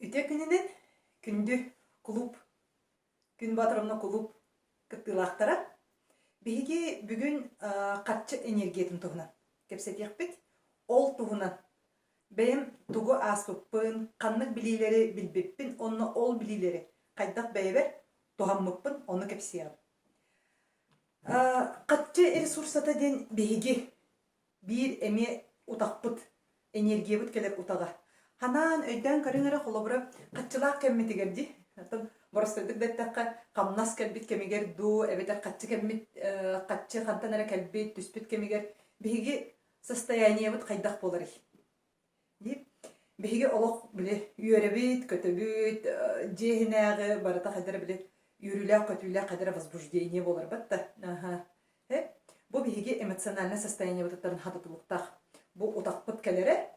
Үтүө күнүнэн күндү кулууп, Күн Боотуровна кулууп кыттыылаахтара. Биһиги бүгүн харчы энергиятын туһунан кэпсэтиэхпит. Ол туһунан бэйэм тугу ааспыппын, ханнык билиилэри билбиппин уонна ол билиилэри хайдах бэйэбэр туһаммыппын ону кэпсиэҕим. Харчы ресурсата диэн биһиги биир эмиэ утахпыт, энергиябыт кэлэр утаҕа. Ханаан өйдөөн көрүҥ эрэ, холобура, хаччылаах кэммитигэр дии, оттон боростуойдук да эттэххэ, хамнас кэлбит кэмигэр дуу, эбэтэр хаччы кэммит, хаччы хантан эрэ кэлбит, түспүт кэмигэр биһиги состояниебыт хайдах буоларый? Дии. Биһиги олох били үөрэбит, көтөбүт, дьиэ иһинээҕи барыта хайдара били үөрүүлээх-көтүүлээх хайдара возбуждение буоларбат да. Аха. Бу биһиги эмоциональнай состояниебытыттан хатытылыктаах. Бу утахпыт кэлэрэ,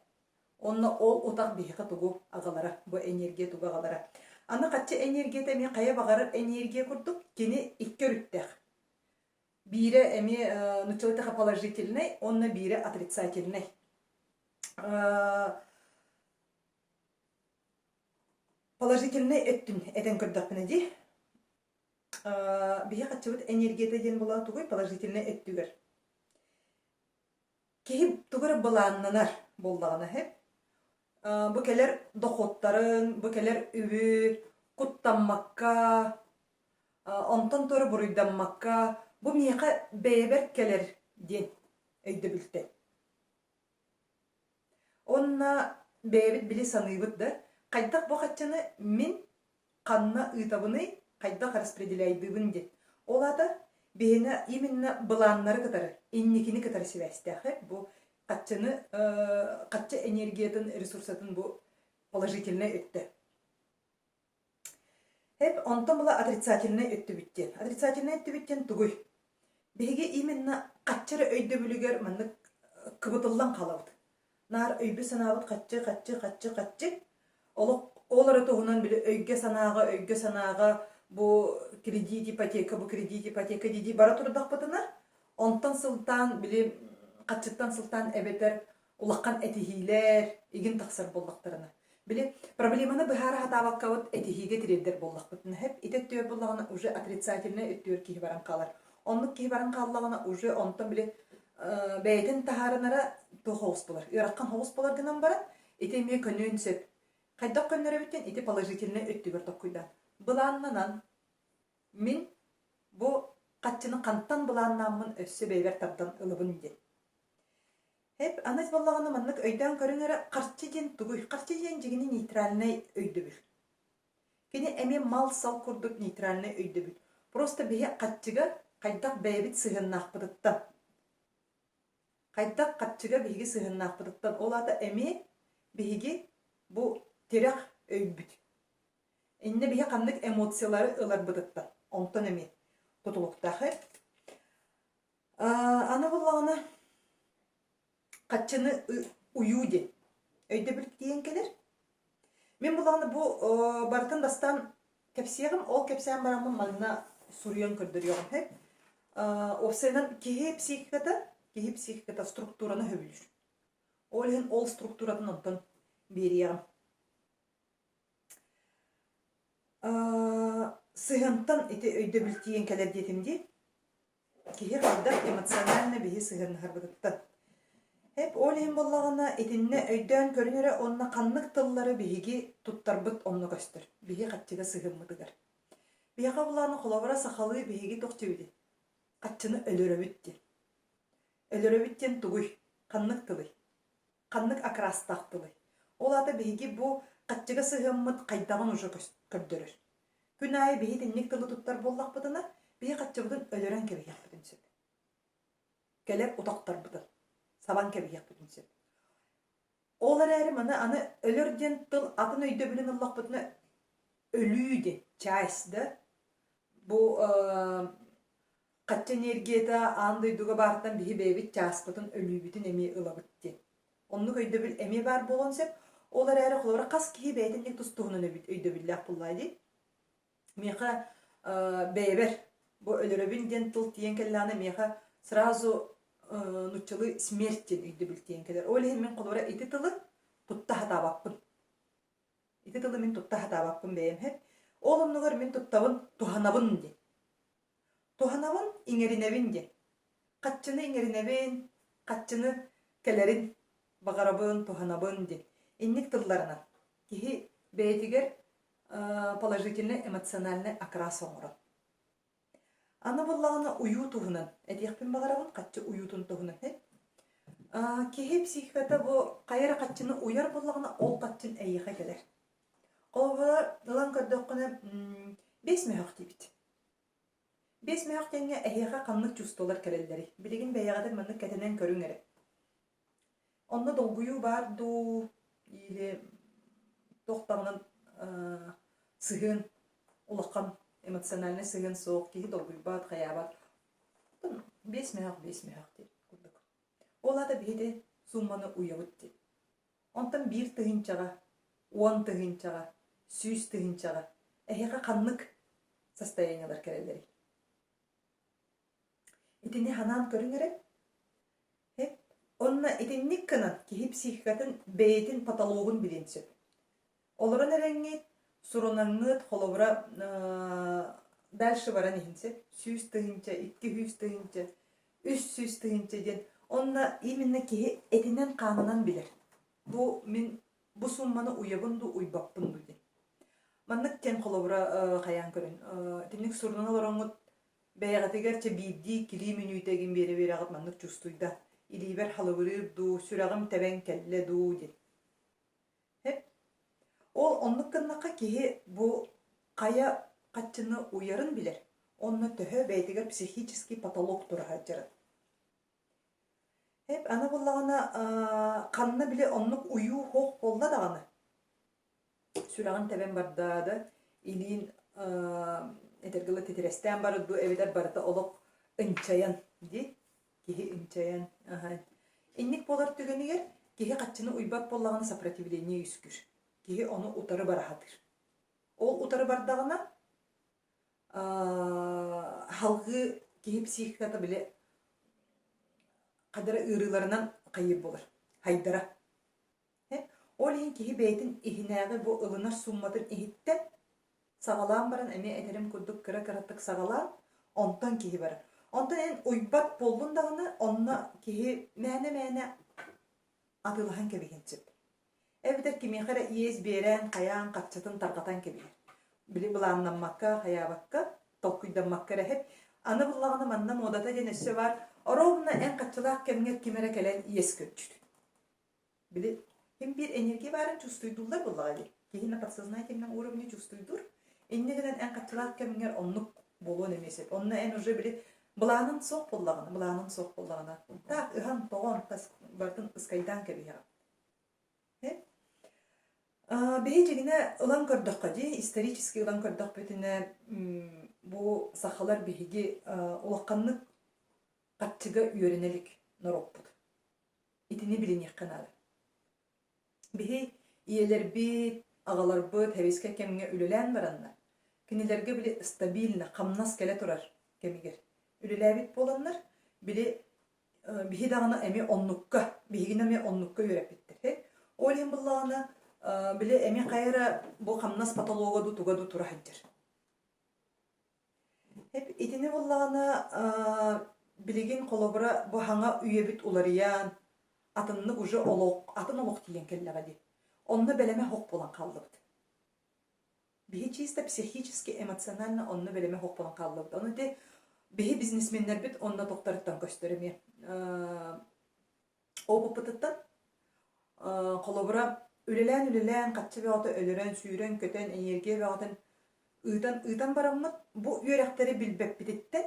онно ол утах биһиэхэ тугу аҕалара, бу энергия тугу аҕалара. Аны хаччы энергията эмиэ хайа баҕарар энергия курдук кини икки өрүттээх. Биирэ эмиэ нуччалыы положительный, онно биирэ отрицательный. Положительный өттүн этэн көрдөхпүнэ дии, биһи хаччыбыт энергията диэн буолаа тугуй положительный өттүгэр. Киһи тугу эрэ былааннанар буоллаҕына иһин, бу кэлэр доходтарын, бу кэлэр үбү куттаммакка, онтон туора буруйдаммакка, бу миэхэ бэйэбэр кэлэр диэн өйдөбүлтэн. Уонна бэйэбит били саныыбыт да, хайдах бу хаччаны мин ханна ыытабыный, хайдах распределяйдыыбын диэн. Ол аата биһиэнэ именно былааннары кытары, инникини кытары сибээстээх э, бу хаччыны хаччы энергиятын, ресурсатын бу положительнай өттө. Эп онтон була отрицательнай өттүбүт диэн. Отрицательнай өттүбүт диэн тугуй? Биһиги именно хаччы эрэ өйдөбүлүгэр маннык кыбытыллан хаалабыт. Наар өйбүт-санаабыт хаччы, хаччы, хаччы, хаччы. Олох ол эрэ туһунан били өйгө-санааҕа, өйгө-санааҕа бу кредит, ипотека, бу кредит, ипотека дии-дии бара турдахпытына, онтон сылтаан били хаччыттан сылтаан эбэтэр улахан этиһиилэр игин тахсар буоллахтарына. Били проблеманы быһаара сатаабаккабыт этиһиигэ тириэрдэр буоллахпытына сөп. Ити өттүгэр буоллаҕына уже отрицательнай өттүгэр киһи баран хаалар. Оннук киһи баран хааллаҕына уже онтон били бэйэтин таһаарынара туох оҕус буолар. Ыарахан оҕус буолар гынан баран ити эмиэ көнүөн сөп. Хайдах көннөрөбүттэн ити положительнай өттүгэр токкуйдаан. Былааннанан мин бу хаччыны хантан былааннааммын өссө бэйэбэр тардан ылабын диэн. Эп, аны буоллаҕына маннык өйдөөн көрүҥ эрэ, харчы диэн тугуй? Харчы диэн дьиҥинэ нейтральнай өйдөбүл. Кини эмиэ мал-сал курдук нейтральнай өйдөбүл. Просто биһи харчыга хайдах бэйэбит сыһыаннаахпытыттан, хайдах харчыга биһиги сыһыаннаахпытыттан, ол аата эмиэ биһиги бу тирэх өйбүт. Иннэ биһи ханнык эмоциялары ыларбытыттан, онтон эмиэ тутулуктаах. Аны буоллаҕына хаччыны уйуу диэн өйдөбүл тиийэн кэлэр. Мин буоллаҕына бу барытын бастаан кэпсиэҕим, ол кэпсээн бараммын манна суруйан көрдөрүөҕүм сөп. Уопсайынан киһи психиката, киһи психиката структураны сөбүлүүр. Ол иһин ол структуратын онтон биэриэҕим. Сыһыантан ити өйдөбүл тиийэн кэлэр диэтим дии. Киһи хайдах эмоционально биһи сыһыаннаһарбытыттан. Эп ол иһин буоллаҕына итиннэ өйдөөн көрүн эрэ уонна ханнык тыллары биһиги туттарбыт онно көстөр. Биһи хаччыга сыһыаммытыгар. Биһиэхэ булааны холобура сахалыы биһиги туох диэбитий? Хаччыны өлөрөбүт диэн. Өлөрөбүт диэн тугуй? Ханнык тылый? Ханнык окрастаах тылый? Ол аата биһиги бу хаччыга сыһыаммыт хайдаҕын уже көрдөрөр. Күн аайы биһи итинник тылы туттар буоллахпытына, биһи хаччыбытын өлөрөн кэбиһиэхпитин сөп. Кэлэр утахтарбытын сабан кэбиһиэхпитин сөп. Ол эрээри маны аны өлөр диэн тыл атын өйдөбүлүн ыллахпытына өлүү диэн часть да бу хаччы энергията аан дойдуга баартан биһи бэйэбит чааспытын өлүүбүтүн эмиэ ылабыт диэн. Оннук өйдөбүл эмиэ баар буолуон сөп. Ол эрээри холобура хас киһи бэйэтин тус туһунан өйдөбүллээх буоллаа дии. Миэхэ бэйэбэр бу өлөрөбүн диэн тыл тиийэн кэллэҕинэ миэхэ сразу нуччалыы смерть диэн өйдөбүл тиийэн кэлэр. Ол иһин мин холобура ити тылы тутта сатаабаппын. Ити тылы мин тутта сатаабаппын бэйэм иһэр. Ол оннугар мин туттабын туһанабын диэн. Туһанабын, иҥэринэбин диэн. Хаччыны иҥэринэбин, хаччыны кэлэрин баҕарабын, туһанабын диэн. Инник тылларынан киһи бэйэтигэр положительный эмоциональный окрас оҥорор. Аны буоллаҕына уйуу туһунан этиэхпин баҕарабын, хаччы уйуутун туһунан. Киһи психиката бу хайа эрэ хаччыны уйар буоллаҕына, ол хаччын эйиэхэ кэлэр. Холобура, ылан көрдөххүнэ, биэс мөһөх диибит. Биэс мөһөх диэҥҥэ эһиэхэ ханнык чувстволар кэлэллэрий? Билигин бэйэҕитин маннык кэтэнэн көрүҥ эрэ. Онно долгуйуу баар дуу или туох даҕаны сыһыан улахан эмоциональнай сыһыан суох, киһи долгуйбат, хайаабат. Биэс мөһөх, биэс мөһөх диэн курдук. Ол аата биһиги суумманы уйабыт диэн. Онтон биир тыһыынчаҕа, уон тыһыынчаҕа, сүүс тыһыынчаҕа эһиэхэ ханнык состояниелар кэлэллэрий? Итини санаан көрүҥ эрэ. Онно итинник гынан киһи психикатын бэйэтин потологун билиэн сөп. Олорон эрэҥҥит, сурунаҥҥыт, холобура, дальше баран иһин сөп. 100 тыһыынча, 200 тыһыынча, 300 тыһыынча диэн. Онно именно киһи этинэн-хаанынан билэр. Бу мин бу сумманы уйабын дуу, уйбаппын дуу диэн. Маннык диэн холобура хайаан көрүн. Итинник сурунан олороҥҥут бэйэҕитигэр чэ биирдии килии мүнүүтэ игин биэрэ-биэрэҕит маннык чувствуйда. Илиибэр халыбырыыр дуу, сүрэҕим тэбэн кэллэ дуу диэн. Ол оннук гыннахха киһи бу хайа хаччыны уйарын билэр уонна төһө бэйэтигэр психический потолок тура сылдьарын. Аны буоллаҕына ханна били оннук уйуу суох буолла даҕаны сүрэҕин тэбэн барда да илиин этэргэ дылы титирэстээн барар дуу эбэтэр барыта олох ынчайан дии киһи ынчайан инник буолар түгэнигэр киһи хаччыны уйбат буоллаҕына сопротивление үөскүүр киһи ону утары бара сатыыр ол утары бардаҕына салгыы киһи психиката били хайдара ыарыыларынан хайыыр буолар хайдара Ол иһин киһи бэйэтин иһинээҕи бу ылынар суумматын иһиттэн саҕалаан баран эмиэ этэрим курдук кыра-кыратык саҕалаан, онтон киһи барар. Онтон эн уйбат буоллун даҕаны, онно киһи мээнэ-мээнэ атыылаһан кэбиһиэн сөп. Эбэтэр кимиэхэ эрэ иэс биэрэн, хайаан харчытын тарҕатан кэбиһэр. Били былааннаммакка, хайаабакка, толкуйдаммакка эрэ иһит. Аны буллаҕына манна муодата диэн өссө баар, оруобуна эн харчылаах кэмҥэр ким эрэ кэлэн иэс көрдүүр. Били ким биир энергия баарын чувствуйдууллар буоллаҕа дии. Киһи на подсознательном уровне чувствуйдуур. Инньэ гынан эн хаччылаах кэмҥэр оннук буолуон эмиэ сөп. Онно эн уже били былаанын суох буоллаҕына, былаанын суох буоллаҕына, таах ыһан-тоҕон тас барытын ыскайдаан кэбиһэҕин. Биһи дьиҥинэ ылан көрдөххө дии, исторически ылан көрдөхпүтүнэ, бу сахалар биһиги улаханнык хаччыга үөрэнэ илик норуоппут. Итини билиниэххэ наада. Биһи ийэлэрбит, аҕаларбыт сэбиэскэй кэмҥэ үлэлээн бараннар, кинилэргэ били стабильно хамнас кэлэ турар кэмигэр үлэлээбит буоланнар, били биһи даҕаны эмиэ оннукка, биһигини эмиэ оннукка үөрэппиттэр. Ол иһин буллаҕына, били эмиэ хайа эрэ бу хамнас потолога дуу туга дуу тура сылдьар. Итини буоллаҕына билигин холобура бу саҥа үйэбит уларыйан, атыннык уже олох, атын олох тиийэн кэллэҕэ дии. Онно бэлэмэ суох буолан хааллыбыт. Биһи чисто психически, эмоционально онно бэлэмэ суох буолан хааллыбыт. Ону ити биһи бизнесменнэрбит онно тохторуттан көстөр эмиэ. Опыппытыттан холобура үлэлээн-үлэлээн хаччы бөҕөтө өлөрөн, сүүрэн-көтөн, энергия бөҕөтүн ыытан ыытан бараммыт бу үөрэхтэри билбэппититтэн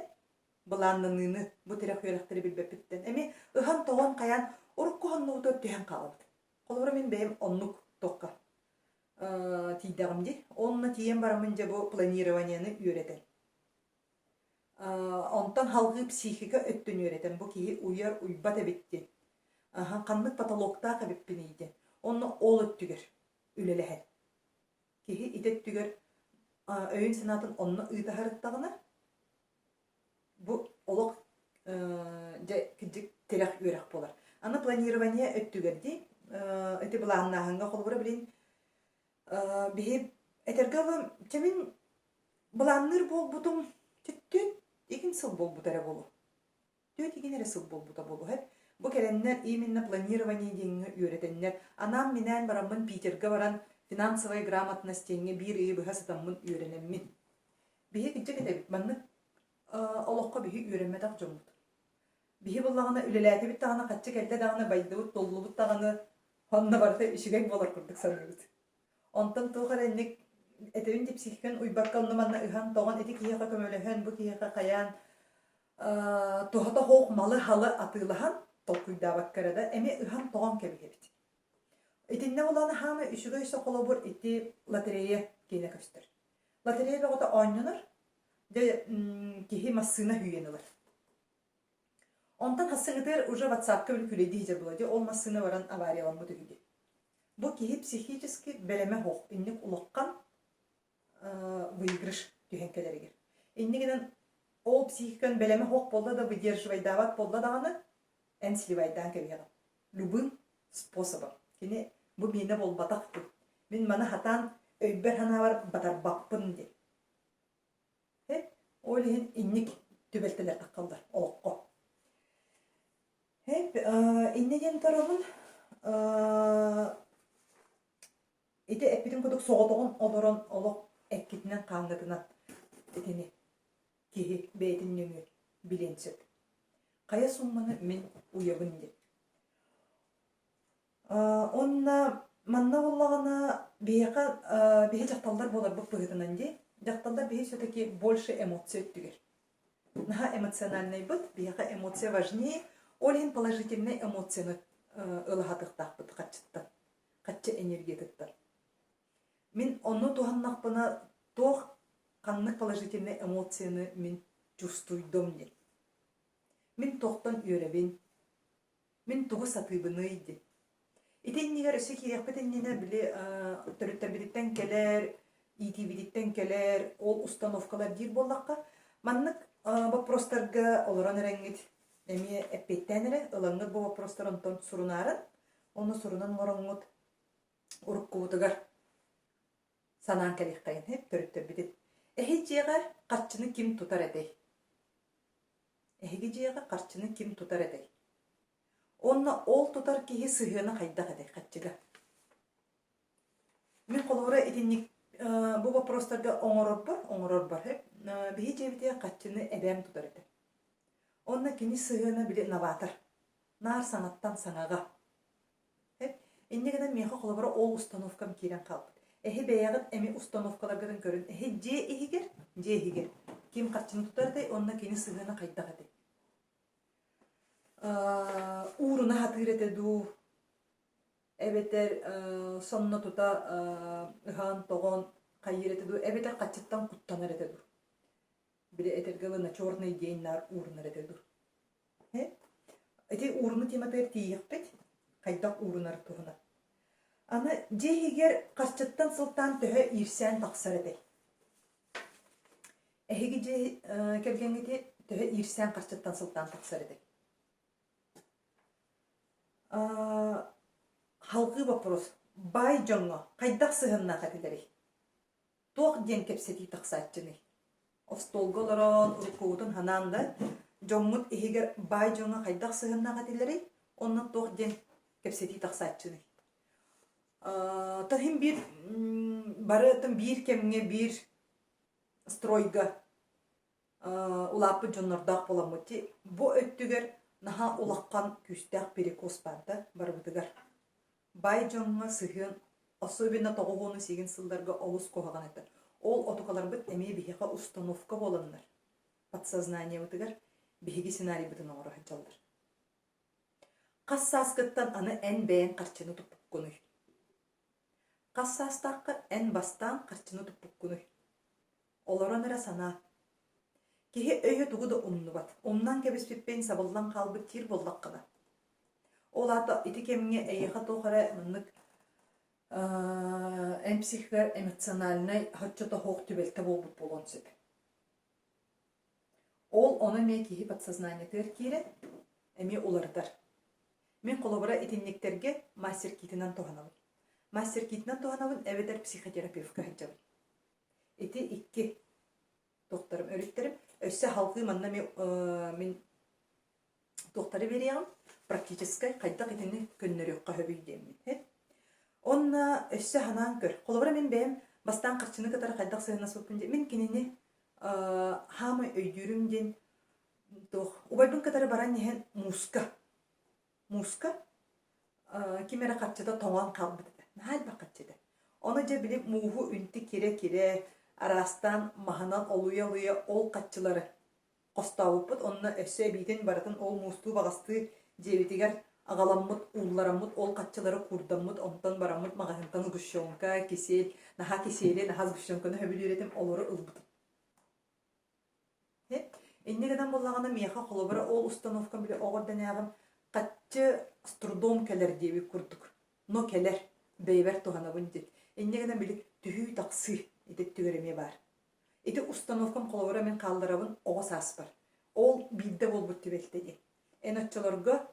былааннаныыны бу тирэх үөрэхтэри билбэппититтэн эмиэ ыһан-тоҕон хайаан урукку хоннубутугар түһэн хаалабыт. Холобура мин бэйэм оннук туохха тиийдэҕим дии. Онно тиийэн бараммын дьэ бу планированиены үөрэтэн Онтон салгыы психика өттүн үөрэтэн бу киһи уйар уйбат эбит диэн, ханнык потолоктаах эбиппиний диэн. Онно ол өттүгэр үлэлэһэр. Киһи ити өттүгэр өйүн-санаатын онно ыыта сырыттаҕына, бу олох дьэ кырдьык тирэх үөрэх буолар. Аны планирование өттүгэр дии, ити былааннааһыҥҥа холобура билин. Биһи этэргэ дылы, чэ мин былаанныыр буолбутум түттүн игин сыл буолбута эрэ буолуо. Түөрт игин эрэ сыл буолбута буолуо эт. Бу кэлэннэр именно планирование диэҥҥэ үөрэтэннэр, анаан-минээн бараммын Питергэ баран финансовая грамотность диэҥҥэ биир ыйы быһа сытаммын үөрэнэммин. Биһи кырдьык этэбит, маннык олоххо биһи үөрэммэтэх дьоммут. Биһи буоллаҕына үлэлээтибит даҕаны, хаччы кэллэ даҕаны, байдыбыт, толлубут даҕаны, онно барыта үчүгэй буолар курдук саныыбыт. Онтон туох эрэ инник этэбин дии психиканы уйбакка онно-манна ыһан-тоҕон ити киһиэхэ көмөлөһөн, бу киһиэхэ хайаан туһата суох малы-халы атыылаһан толкуйдаабакка эрэ да эмиэ ыһан-тоҕон кэбиһэбит. Итиннэ улахан хаамай үчүгэй өссө холобур ити лотерея киэнэ көстөр. Лотерея бөҕөтө оонньонор, дьэ киһи массыына үүйэн ылар. Онтон хассыҥытыгар уже ватсапка били күлэйдии сылдьар буолла дии, ол массыына баран аварияланмыт үһү дии. Бу киһи психически бэлэмэ суох, инник улахан выигрыш түһэн кэлэригэр. Иннигинэн ол психикан бэлэмэ суох буолла да, выдерживайдаабат буолла даҕаны, эн сливайдаан кэбиһэҕин. Любым способом. Кини бу миэнэ буолбатах диэн. Мин маны хатаан өйбөр-санаабар батарбаппын диэн. Ол иһин инник түбэлтэлэр таххаллар олоххо. Иннэ диэн торобун ити эппитим курдук соҕотоҕун олорон олох эккитинэн-хааҥҥытынан итини киһи бэйэтин нөҥүө билиэн сөп. Хайа суумманы мин уйабын диэн. Уонна манна буоллаҕына биһиэхэ биһи дьахталлар буоларбыт быһыытынан дии, дьахталлар биһи все-таки больше эмоция өттүгэр. Наһаа эмоциональнайбыт, биһиэхэ эмоция важнее, ол иһин положительнай эмоцияны ыла сатыахтаахпыт харчыттан, харчы энергиятыттан. Мин ону туһаннахпына туох ханнык положительнай эмоцияны мин чувствуйдум диэн. Мин туохтан үөрэбин, Мин тугу сатыыбыный диэн. Ити иннигэр өссө киириэхпит иннинэ били төрүттэрбититтэн кэлэр, иитиибититтэн кэлэр ол установкалар диир буоллахха, маннык боппуруостарга олорон эрэҥҥит эмиэ эппиэттээн эрэ ылаҥҥыт бу боппуруостар онтон сурунаарын, онно сурунан оҥороҥҥут уруккубутугар санаан кэлиэххэйин төрүттэрбитин. Эһи дьиэҕэ харчыны ким тутар этэй? Эһиги дьиэҕэ харчыны ким тутар этэй? Уонна ол тутар киһи сыһыана хайдах этэй харчыга? Мин холобура итинник бу боппуруостарга оҥорорбор, оҥорорбор биһи дьиэбитигэр харчыны эбээм тутар этэ. Уонна кини сыһыана били новатор. Наар саҥаттан саҥаҕа. Инньэ гынан миэхэ холобура ол установкам киирэн хаалбыт. Эһи бэйэҕит эмиэ установкаларгытын көрүн. Эһи дьиэ иһигэр, дьиэ иһигэр ким харчыны тутар этэй уонна кини сыһыана хайдах этэй? Ууруна сатыыр этэ дуу, эбэтэр сонно тута ыһан-тоҕон хайыыр этэ дуу, эбэтэр хаччыттан куттанар этэ дуу. Били этэргэ дылы на черный день наар уурунар этэ дуу. Ити ууруну тематыгар тиийиэхпит, хайдах уурунар туһунан. Аны дьиэ иһигэр харчыттан сылтаан төһө иирсээн тахсар этэй? Эһиги дьиэ кэргэҥҥити төһө иирсээн харчыттан сылтаан тахсар этэй? Халҕыы боппуруос. Баай дьоҥҥо хайдах сыһыаннаах этилэрий? Туох диэн кэпсэтии тахсааччыный? Остуолга олорон, уруккубутун санаан да, дьоммут иһигэр баай дьоҥҥо хайдах сыһыаннаах этилэрий уонна туох диэн кэпсэтии тахсааччыный? Таһым биир бары биир кэмҥэ биир стройга улааппыт дьоннордоох буоламмыт дии, бу өттүгэр наһаа улахан күүстээх перекос баар да барыбытыгар. Баай дьоҥҥо сыһыан, особенно тоҕуһуону сиигин сылларга олус куһаҕан этэ. Ол отукаларбыт эмиэ биһиэхэ установка буоланнар, подсознаниебытыгар биһиги сценарийбытын оҥоро сылдьаллар. Хас сааскыттан аны эн бэйэҥ харчыны туппуккунуй? Хас саастааххар эн бастаан харчыны туппуккунуй? Олорон эрэ санаа. Киһи өйө тугу да умнубат. Умнан кэбиспиппин сабыллан хаалбыт диир буоллаххына. Ол аата ити кэмҥэ эйиэхэ туох эрэ маннык эн психикар эмоциональнай соччото суох түбэлтэ буолбут буолуон сөп. Ол ону эмиэ киһи подсознаниетыгар киирэн эмиэ уларытар. Мин холобура итинниктэргэ мастер-китинэн туһанабын. Мастер-китинэн туһанабын эбэтэр психотерапевтка сылдьабын. Ити икки туохтарым өрүттэрим. Өссө салгыы манна мин туохтары биэриэҕим практическай хайдах итини көннөрүөххэ сөбүй диэммин. Онно өссө санаан көр. Холобура мин бэйэм бастаан харчыны кытары хайдах сыһыаннаспыппын диэн мин кинини хаамай өйдүүрүм диэн туох убайбын кытары баран иһэн мууска мууска ким эрэ харчыта тоҥон хаалбыт этэ. Наһаа элбэх харчы этэ. Ону дьэ били мууһу үнтү кирэ-кирэ араастаан маһынан олуйа-олуйа ол харчылары хостообуппут уонна өссө эбиитин барытын ол муустуу баҕастыы дьиэбитигэр аҕаламмыт, ууллараммыт, ол хаччылары куурдаммыт, онтон бараммыт маҕаһыынтан сгущенка, кисель, наһаа кисели, наһаа сгущенканы сөбүлүүр этим, олору ылбытым. Инньэ гынан буоллаҕына миэхэ холобура ол установкам били оҕо эрдэнээҕим хаччы с трудом кэлэр диэбит курдук. Но кэлэр, бэйэбэр туһанабын диэн. Инньэ гынан били түһүү-тахсыы ити өттүгэр эмиэ баар. Ити установкам холобура мин хаалларабын оҕо сааспар. Ол биирдэ буолбут түбэлтэ диэн. Эн оччолорго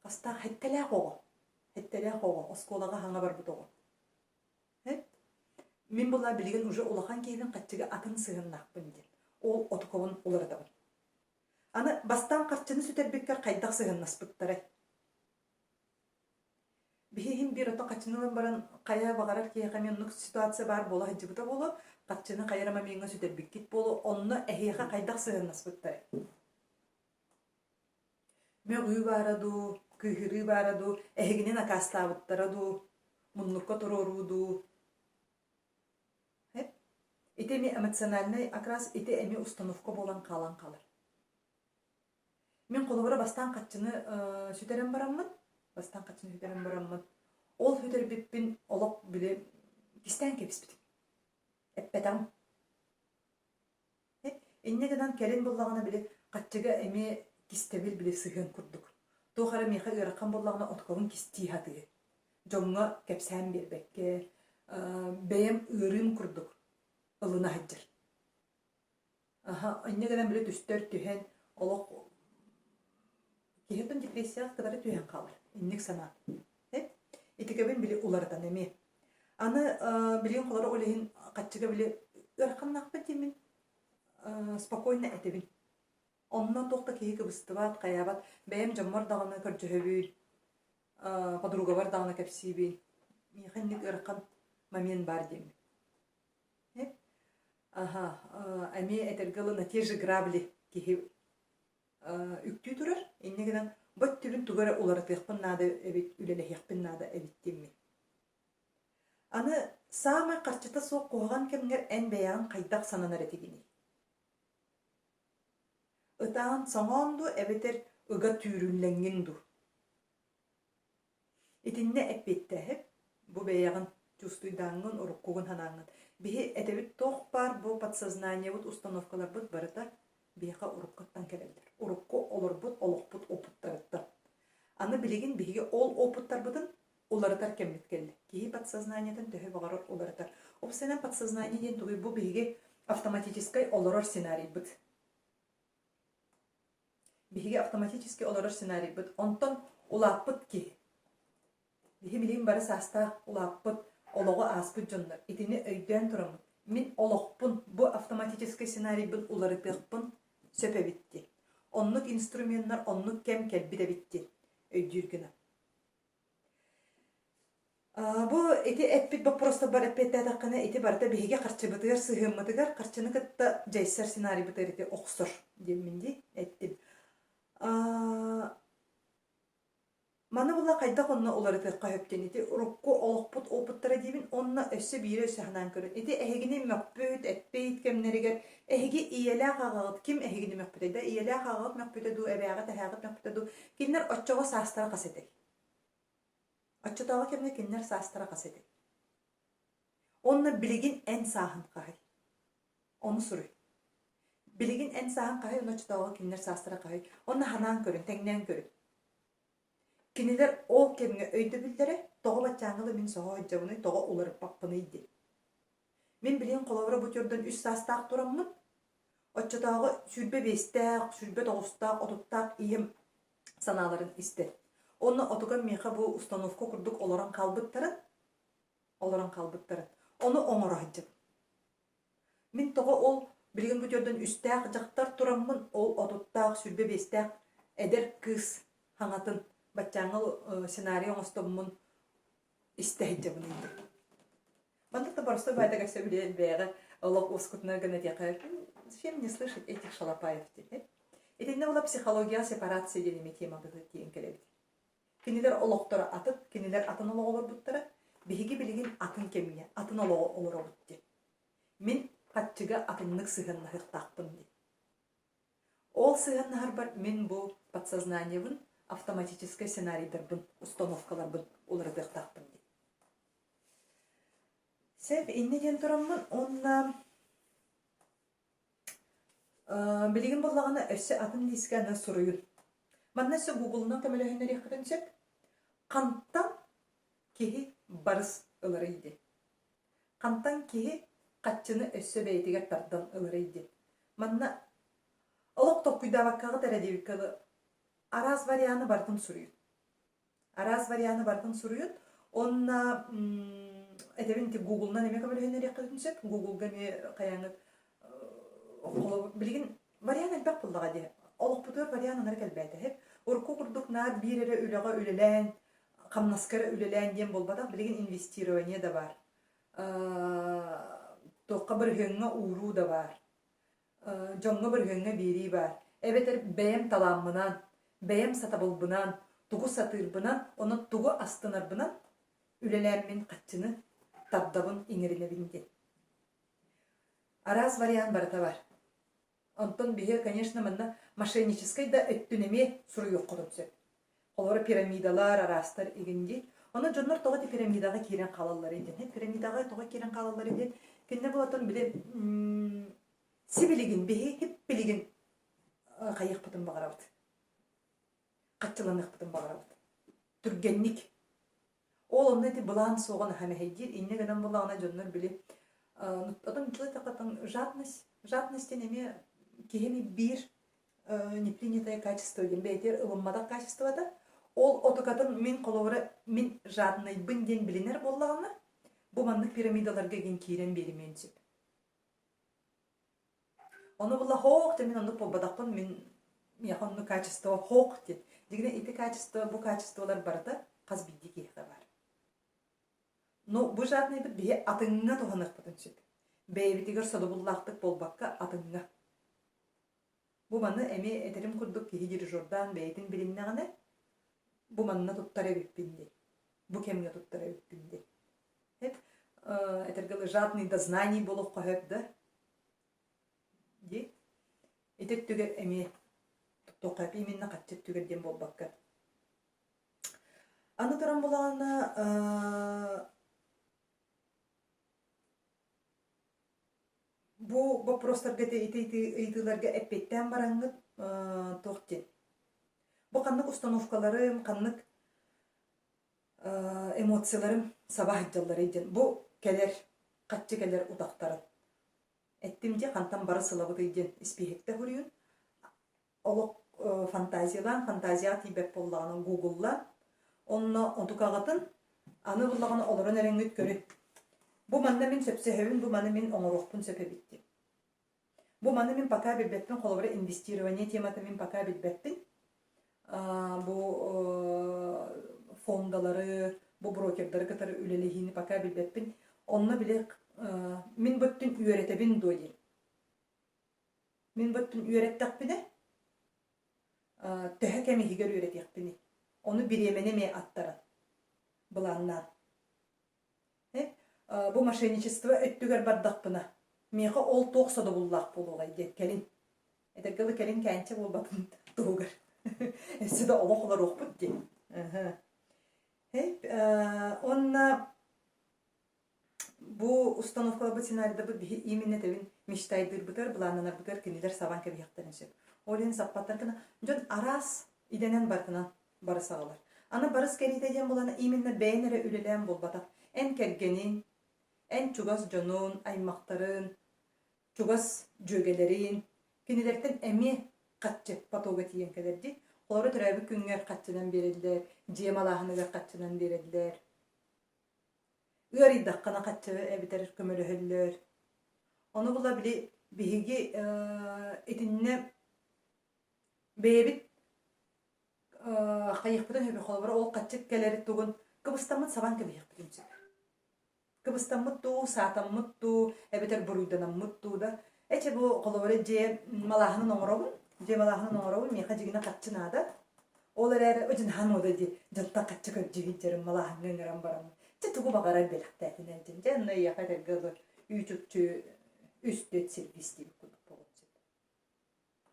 хастаах сэттэлээх оҕо, сэттэлээх оҕо, оскуолаҕа хаҥа барбыт оҕо. Мин була билигин уже улахан киһибин хаччыга атын сыһыаннаахпын диэн. Ол отукобун уларытабын. Аны бастаан харчыны сүтэрбиккэр хайдах сыһыаннаспыттарай? Биһи иһин биир ото хаччыны ылан баран хайа баҕарар киһиэхэ эмиэ оннук ситуация баар буола сылдьыбыта буолуо, хаччыны хайа эрэ момеҥҥа сүтэрбиккит буолуо, онно эһиэхэ хайдах сыһыаннаспыттарай? Мөҕүү баара дуу, кыыһырыы баара дуу, эһигини накаастаабыттара дуу, муннукка туруоруу дуу? Ити эмиэ эмоциональнай окрас, ити эмиэ установка буолан хаалан хаалар. Мин холобура бастаан хаччыны сүтэрэн бараммын, бастаан хаччыны сүтэрэн бараммын, ол сүтэрбиппин олох били кистээн кэбиспитим. Эппэтэҕим. Инньэ гынан кэлин буллаҕына били хаччыга эмиэ кистэбил били сыһыан курдук. Туох эрэ миэхэ ыарахан буоллаҕына отукабын кистии сатыыр. Дьоҥҥо кэпсээн биэрбэккэ, бэйэм ыарыым курдук ылына сылдьар. Аһа, инньэ гынан били түстэр түһэн олох киһи депрессияҕа кытары түһэн хаалар. Инник санаа. Итикэбин били уларытан эмиэ. Аны билигин холоро ол иһин хаччыга били ыараханнаахпын диэммин спокойно этэбин. Онно туох да киһи кыбыстыбат, хайаабат. Бэйэм дьоммор даҕаны көрдөһөбүн, подругабар даҕаны кэпсиибин. Миэхэ инник ыарахан момент баар диэммин. Аха, эмиэ этэргэ дылы на те же грабли киһи үктүү турар. Инньэ гынан бу өттүбүн тугу эрэ уларытыахпын наада эбит, үлэлэһиэхпин наада эбит диэммин. Аны саамай харчыта суох куһаҕан кэмҥэр эн бэйэҕин хайдах сананар этигиний? Ытаан-соҥоон дуу эбэтэр ыга түүрүллэҥҥин дуу? Итиннэ эппиэттээһип, бу бэйэҕин чувствуйдааҥҥын, уруккугун санааҥҥын. Биһи этэбит туох баар бу подсознаниебыт, установкаларбыт барыта биһиэхэ уруккуттан кэлэллэр. Урукку олорбут олохпут опыттарыттан. Аны билигин биһиги ол опыттарбытын уларытар кэммит кэллэ. Киһи подсознаниетын төһө баҕарар уларытар. Уопсайынан подсознание диэн тугуй? Бу биһиги автоматическай олорор сценарийбыт. Биһиги автоматически олорор сценарийбыт. Онтон улааппыт киһи. Биһи билигин бары саастаах улааппыт, олоҕу ааспыт дьоннор. Итини өйдөөн тураммыт, мин олохпун, бу автоматическай сценарийбын уларытыахпын сөп эбит диэн. Оннук инструменнар, оннук кэм кэлбит эбит диэн өйдүүр гына. Бу ити эппит боппуруостарбар эппиэттээтэххинэ, ити барыта биһиги харчыбытыгар сыһыаммытыгар харчыны кытта дьайсар сценарийбытыгар ити охсор диэммин дии эттим. Маны була хайдах онно уларытыахха сөп диэн ити урукку олохпут опыттара диибин уонна өссө биири өссө санаан көрүн. Ити эһигини мөхпүт, эппит кэмнэригэр эһиги ийэлээх аҕаҕыт ким эһигини мөхпүтэй да ийэлээх аҕаҕыт мөхпүтэ дуу, эбээҕит, эһээҕит мөхпүтэ дуу, кинилэр оччоҕо саастара хас этэй? Оччотооҕу кэмҥэ кинилэр саастара хас этэй? Уонна билигин эн сааһын хаһый? Ону суруй. Билигин эн сааһын хаһый, уонна оччотооҕу кинилэр саастара хаһый? Уонна санаан көрүн, тэҥнээн көрүн. Кинилэр ол кэмҥэ өйдөбүллэрэ тоҕо баччааҥҥы да мин соһо сылдьабыный, тоҕо уларыппаппыный диэн. Мин билигин холобура бу төрдөн үс саастаах тураммын, оччотооҕу 25-тээх, 29-таах, 30-таах ийэм санааларын истэр. Онно отугар миэхэ бу установка курдук олорон хаалбыттарын. олорон хаалбыттарын. Ону оҥоро сылдьабын. Мин тоҕо ол билигин бу төрдөн үстээх дьахтар тураммын ол отуттаах, 25-тээх эдэр кыыс хаҥатын баччааҥҥы сценарий оҥостоммун истэ сылдьабын диэн. Маннык да боростуой баайдагар сөбүлээн бэйэҕэ олох уоскутунар гына диэххэ зачем мне слышать этих шалопаев диэн. Итиннэ була психология сепарация диэн эмиэ тема быһыт диэн кэлэбит. Кинилэр олохторо атын, кинилэр атын олоҕу олорбуттара, биһиги билигин атын кэмҥэ, атын олоҕу олоробут диэн. Мин хаччыга атыннык сыһыаннаһыахтаахпын диэн. Ол сыһыаннаһарбар мин бу подсознаниебын, автоматическай сценарийдарбын, установкаларбын уларытыахтаахпын диэн. Сөп, инньэ диэн тураммын уонна билигин буоллаҕына өссө атын диискэ аны суруйун. Манна өссө Google-нан көмөлөһүннэриэххитин сөп. Хантан киһи барыс ыларый диэн. Хантан киһи хаччыны өссө бэйэтигэр тардан ыларый диэн. Манна олох толкуйдаабаккаҕыт эрэ диэбиккэ дылы араас варианы барытын суруйун. Араас варианы барытын суруйун. Уонна этэбин ити Google-нан эмиэ көмөлөһүннэриэххитин сөп. Google-га эмиэ хайааҥҥыт холобур билигин вариант элбэх буоллаҕа дии. Олохпутугар вариант анары кэлбээтэ. Урукку курдук наар биир эрэ үлэҕэ үлэлээн, хамнаска эрэ үлэлээн диэн буолбатах. Билигин инвестирование да баар. Туохха бырыһыаҥҥа ууруу да баар. Дьоҥҥо бырыһыаҥҥа биэрии баар. Эбэтэр бэйэм талааммынан, бэйэм сатабылбынан, тугу сатыырбынан, онон тугу астынарбынан үлэлээммин хаччыны тардабын, иҥэринэбин диэн. Араас вариант барыта бар. Онтон биһиги, конечно, манна мошенническай да өттүн эмиэ суруйуоххутун сөп. Холобура, пирамидалар, араастар игин дии. Онон дьоннор тоҕо ити пирамидаҕа киирэн хаалалларый диэн. Пирамидаҕа тоҕо киирэн хаалалларый диэн. Кинилэр буолатын били сибилигин биһи билигин хайыахпытын баҕарабыт. Хаччыланыахпытын баҕарабыт. Түргэнник. Ол онно ити былаан суоҕун аһа мэһэйдиир. Инньэ гынан буоллаҕына дьоннор били отон жадность, жадность диэн эмиэ киһини биир непринятое качество диэн бэйэтигэр ылымматах качествота. Ол отукатын мин холобура мин жаднайбын диэн билинэр буоллаҕына, бу маннык пирамидаларга игин киирэн биэримиэн сөп. Ону була хоох диэн мин оннук буолбатахпын, мин миэхэ оннук качество хоох диэн. Дьиҥинэ ити качество, бу качестволар барыта хас биирдии киһиэхэ баар. Ну, бу жадныйбыт биһи атыҥҥа туһаныахпытын сөп. Бэйэбитигэр содобуллаахтык буолбакка атыҥҥа. Бу маны эмиэ этэрим курдук киһи дирижердаан бэйэтин билиннэҕинэ, бу манна туттар эбиппин диэн, бу кэмҥэ туттар эбиппин диэн. Этэргэ дылы жадный до знаний буолуохха сөп да дии. Ити өттүгэр эмиэ туттуохха сөп именно хаччы өттүгэр диэн буолбакка. Аны туран булаҕына Бу боппуруостарга ити ити ыйытыыларга эппиэттээн бараҥҥыт туох диэн бу ханнык установкаларым, ханнык эмоцияларым саба сылдьалларый диэн бу кэлэр хаччы кэлэр утахтарын эттим дии хантан бары сылабытый диэн испииһэктэ суруйун олох фантазиялаан фантазияҕа тиийбэт буоллаҕына гугллаан онно онтукаҕытын аны буллаҕына олорон эрэҥҥит көрүн бу манна мин сөпсөһөбүн бу маны мин оҥоруохпун сөп эбит диэн бу маны мин пока билбэппин холобура инвестирование темата мин пока билбэппин бу фондалары бу брокердары кытары үлэлэһиини пока билбэппин онно били мин бу өттүн үөрэтэбин дуо диэн Мин быттын үөрэттэхпинэ, төһө кэм иһигэр үөрэтиэхпиний? Ону бириэмэни эмиэ аттаран, былааннаан. Бу мошенничество өттүгэр бардахпына, миэхэ ол туох содобуллаах буолуоҕай диэн кэлин. Этэргэ дылы кэлин кээнчэ буолбатын туһугар. Өссө да олох олоруохпут диэн. Уонна Бу установкаларбыт сценарийдарбыт биһи именно этэбин мечтайдыырбытыгар, былааннанарбытыгар кинилэр сабан кэбиһиэхтэрин сөп. Ол иһин саппаттар гына дьон араас идэнэн барытынан барыс аҕалар. Аны барыс кэриитэ диэн буолан именно бэйэн эрэ үлэлээн буолбатах. Эн кэргэнин, эн чугас дьонун, аймахтарын, чугас дьүөгэлэрин, кинилэртэн эмиэ хаччы потога тиийэн кэлэр дии. Холобура төрөөбүт күҥҥэр хаччынан биэрэллэр, дьиэ малааһыныгар хаччынан биэрэллэр. Ыарыйдаххына хаччы эбэтэр көмөлөһөллөр. Ону була били биһиги итиннэ бэйэбит хайыахпытын сөбүй холобура ол хаччы кэлэри тугун кыбыстаммыт сабан кэбиһиэхпитин сөп. Кыбыстаммыт дуу, саатаммыт дуу, эбэтэр буруйданаммыт дуу да. Эчи бу холобура дьиэ малааһынын оҥоробун, дьиэ малааһынын оҥоробун, миэхэ дьигинэ хаччы наада. Ол эрээри одьунаһан уода дии дьонтон хаччы көрдьүһүн дьэрим малааһыҥҥа ыҥыран бараммын. Чэ тугу баҕарар бэлэхтээтинэн дьин. Дьэ онно эйиэхэ этэргэ дылы үүт-үкчү үс-түөрт сервис диэбит курдук буолуон сөп.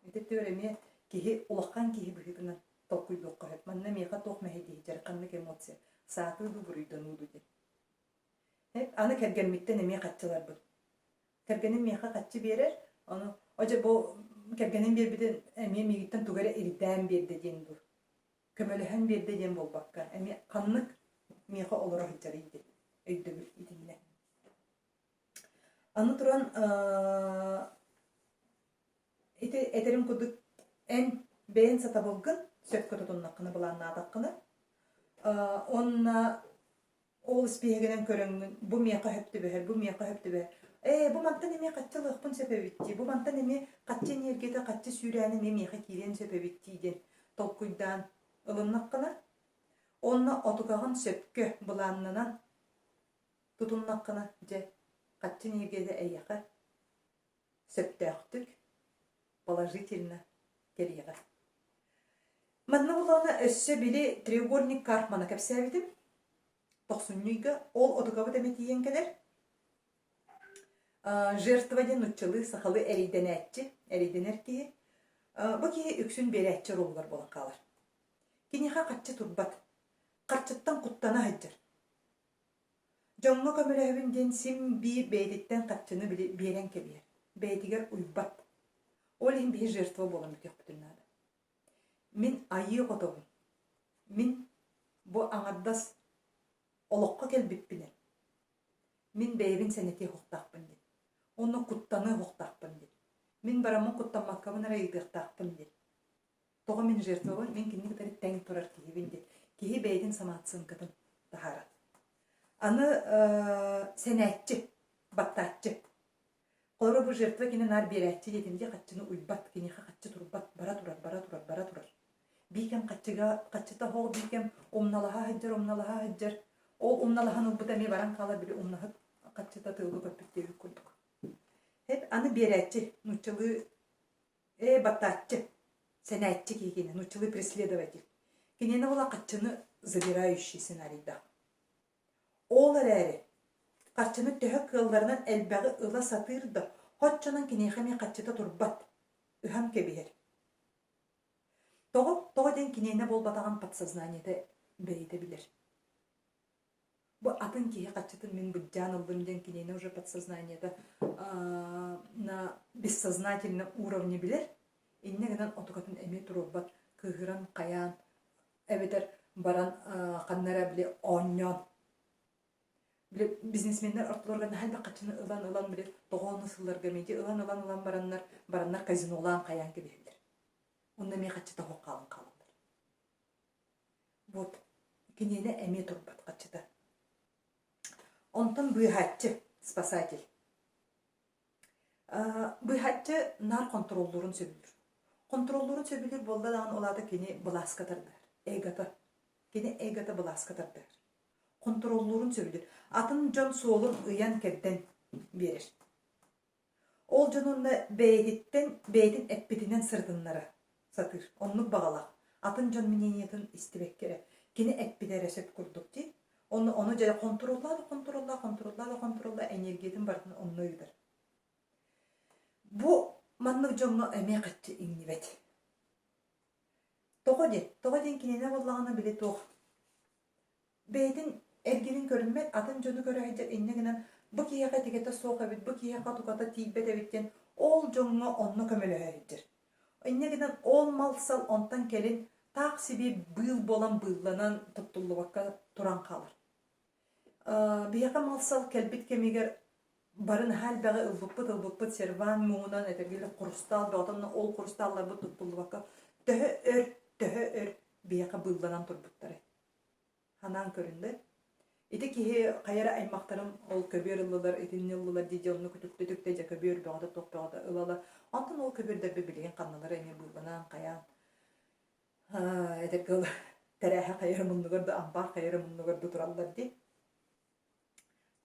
Ити түөр эмиэ киһи улахан киһи быһыытынан толкуйдуохха сөп. Манна миэхэ туох мэһэйдиһитэр, ханнык эмоция, саатыы дуу, буруйдануу дуу диэн. Аны кэргэммиттэн эмиэ хаччыларбын. Кэргэним миэхэ хаччы биэрэр, ону одьэ бу кэргэним биэрбитин эмиэ миигиттэн тугу эрэ ирдээн биэрдэ диэн дуу, көмөлөһөн биэрдэ диэн буолбакка, эмиэ ханнык миэхэ олоро сылдьарый диэн өйдөбүл итиннэ. Аны туран ити этэрим курдук эн бэйэн сатабылгын сөпкө тутуннаххына, былааннаатаххына уонна ол испииһэгинэн көрөҥҥүн бу миэхэ сөп түбэһэр, бу миэхэ сөп түбэһэр. Ээ, бу мантан эмиэ хаччы ылыахпын сөп эбит дии, бу мантан эмиэ хаччы эниэргийэтэ, хаччы сүүрээнэ эмиэ миэхэ киириэн сөп эбит дии диэн толкуйдаан ылыннаххына, уонна отугаҕын сөпкө былааннанан тутуннаххына, дьэ, хаччы эниэргийэтэ эйиэхэ сөптөөхтүк, положительно кэлиэҕэ. Манна буоллаҕына өссө били треугольник Карпмана кэпсээбитим. Тохсунньуйга ол отугабыт эмэ тиийэн кэлэр. Жертва диэн нуччалыы сахалыы эрийдэнээччи, эрийдэнэр киһи. Бу киһи үксүн биэрээччи оруолугар буолан хаалар. Киниэхэ харчы турбат. Харчыттан куттана сылдьар. Дьоҥҥо көмөлөһөбүн диэн син биир бэйэтиттэн харчыны били биэрэн кэбиһэр, бэйэтигэр уйбат. Ол иһин биһи жертва буолан бүтүөхпүтүн наада. Мин айыы оҕотобун. Мин бу аҥардас олоххо кэлбиппинэн мин бэйэбин сэнэтиэ суохтаахпын диэн. Уонна куттаныа суохтаахпын диэн. Мин бараммын куттаммаккабын эрэ ыйытыахтаахпын диэн. Тоҕо мин жертвабын, мин кинини кытары тэҥ турар киһибин диэн киһи бэйэтин самооценкатын таһаарар. Аны сэнээччи, баттааччы. Холобура бу жертва кини наар биэрээччи диэтим дии хаччыны уйбат, киниэхэ хаччы турбат, бара турар, бара турар, бара турар. Биир кэм хаччыга, хаччыта оһох биир кэм умналаһа сылдьар, умналаһа сылдьар. Ол умналаһан ылбыта эмиэ баран хаалар, били умнаһыт хаччыта тыалга көппүт диэбит курдук. Эт аны биэрээччи, нууччалыы Ээ, баттааччы, сэнээччи киһи кини, нууччалыы преследователь. Кинини була хаччыны забирающий сценарийдаах. Ол эрээри, харчыны төһө кыалларынан элбэҕи ыла сатыыр да, оччонон киниэхэ эмиэ хаччыта турбат, ыһан кэбиһэр. Тоҕо? Тоҕо диэн киниэнэ буолбатаҕын подсознаниета бэйэтэ билэр. Бу атын киһи хаччытын мин былдьаан ыллым диэн киниэнэ уже подсознаниета на бессознательном уровне билэр. Инньэ гынан отукатын эмиэ туруорбат, кыыһыран, хайаан, эбэтэр баран ханна эрэ били оонньоон били бизнесменнэр ортолоругар наһаа элбэх хаччыны ылан ылан били тоҕоону сылларга эмиэ ылан ылан ылан бараннар бараннар казинолаан хайаан кэбиһэллэр. Онно эмиэ хаччыта суох хаалан хаалаллар. Вот киниэнэ эмиэ турбат хаччыта. Онтон быыһааччы, спасатель. Быыһааччы наар хонтуруоллуурун сөбүлүүр. Хонтуруоллуурун сөбүлүүр буолла даҕаны ол аата кини былааска тардыһар. Эгота. Кини эгота былааска тардыһар. Хонтуруоллуурун сөбүлүүр. Атын дьон суолун ыйан-кэрдэн биэрэр. Ол дьон уонна бэйэтиттэн бэйэтин эппитинэн сырытыннара сатыыр. Оннук баҕалаах. Атын дьон мнениетын истибэккэ эрэ. Кини эппитэ эрэ сөп курдук дии. Ону, ону дьэ хонтуруоллаа да хонтуруоллаа, хонтуруоллаа да хонтуруоллаа, энергиятын барытын онно ыытар. Бу маннык дьоҥҥо эмиэ хаччы иҥнибэт. Тоҕо диэн? Тоҕо диэн кинини буоллаҕына били туох Бэйэтин эргинин көрүммэт, атын дьону көрө сылдьар инньэ гынан бу киһиэхэ этигэтэ суох эбит, бу киһиэхэ туката тиийбэт эбит диэн ол дьоҥҥо онно көмөлөһө сылдьар. Инньэ гынан ол мал-сал онтон кэлин таах сибиэ быыл буолан быылланан туттуллубакка туран хаалар. Биһиэхэ мал-сал кэлбит кэмигэр бары наһаа элбэҕи ылбыппыт, ылбыппыт сервант муҥунан этэргили хурустаал бөҕөтө онно ол хурустаалларбыт туттуллубакка төһө өр, төһө өр биһиэхэ быылланан турбуттарай. Ханаан көрүннэ. Ити киһи хайа эрэ аймахтарым ол көбүөр ыллылар, итинни ыллылар дии дии оннук үтүктэ-үтүктэ дьэ көбүөр бөҕөтө туох бөҕөтө ыла-ыла. Онтон ол көбүөрдэрбит билигин ханналара эмиэ быылланан хайаан этэргэ дылы тэрээһэ хайа эрэ муннугар да ампаар хайа эрэ муннугар да тураллар дии.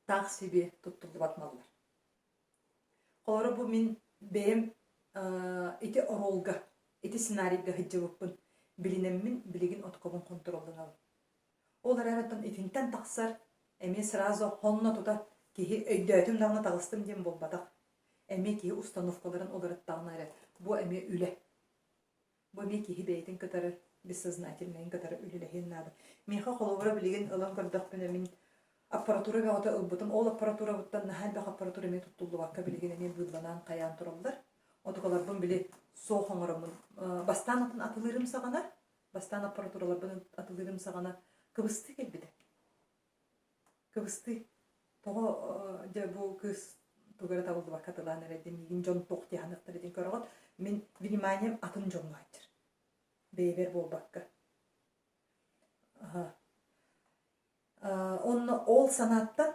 Таах сибиэ туттуллубат маллар. Холобура бу мин бэйэм ити оруолга, ити сценарийга сылдьыбыппын билинэммин билигин откобун хонтуруолланабын. Ол эрээри оттон итинтэн тахсар эмиэ сразу хонно тута киһи өйдөөтүм даҕаны таҕыстым диэн буолбатах. Эмиэ киһи установкаларын уларыттаҕына эрэ бу эмиэ үлэ. Бу эмиэ киһи бэйэтин кытары бессознательнайын кытары үлэлэһиэн наада. Миэхэ холобура билигин ылан көрдөхпүнэ мин аппаратура бөҕөтө ылбытым. Ол аппаратурабыттан наһаа элбэх аппаратура эмиэ туттуллубакка билигин эмиэ быылланан хайаан тураллар. Отукаларбын били суох оҥороммун бастаан атын атылыырым саҕана Бастаан аппаратураларбын атылыырым саҕана кыбыстыы кэлбитэ. Кыбыстыы. Тоҕо дьэ бу кыыс тугу эрэ табыллыбакка атылаан эрэ диэн миигин дьон туох дии саныахтара диэн көрөҕүт. Мин вниманием атын дьоҥҥо сылдьар. Бэйэбэр буолбакка. Аха. Онно ол санааттан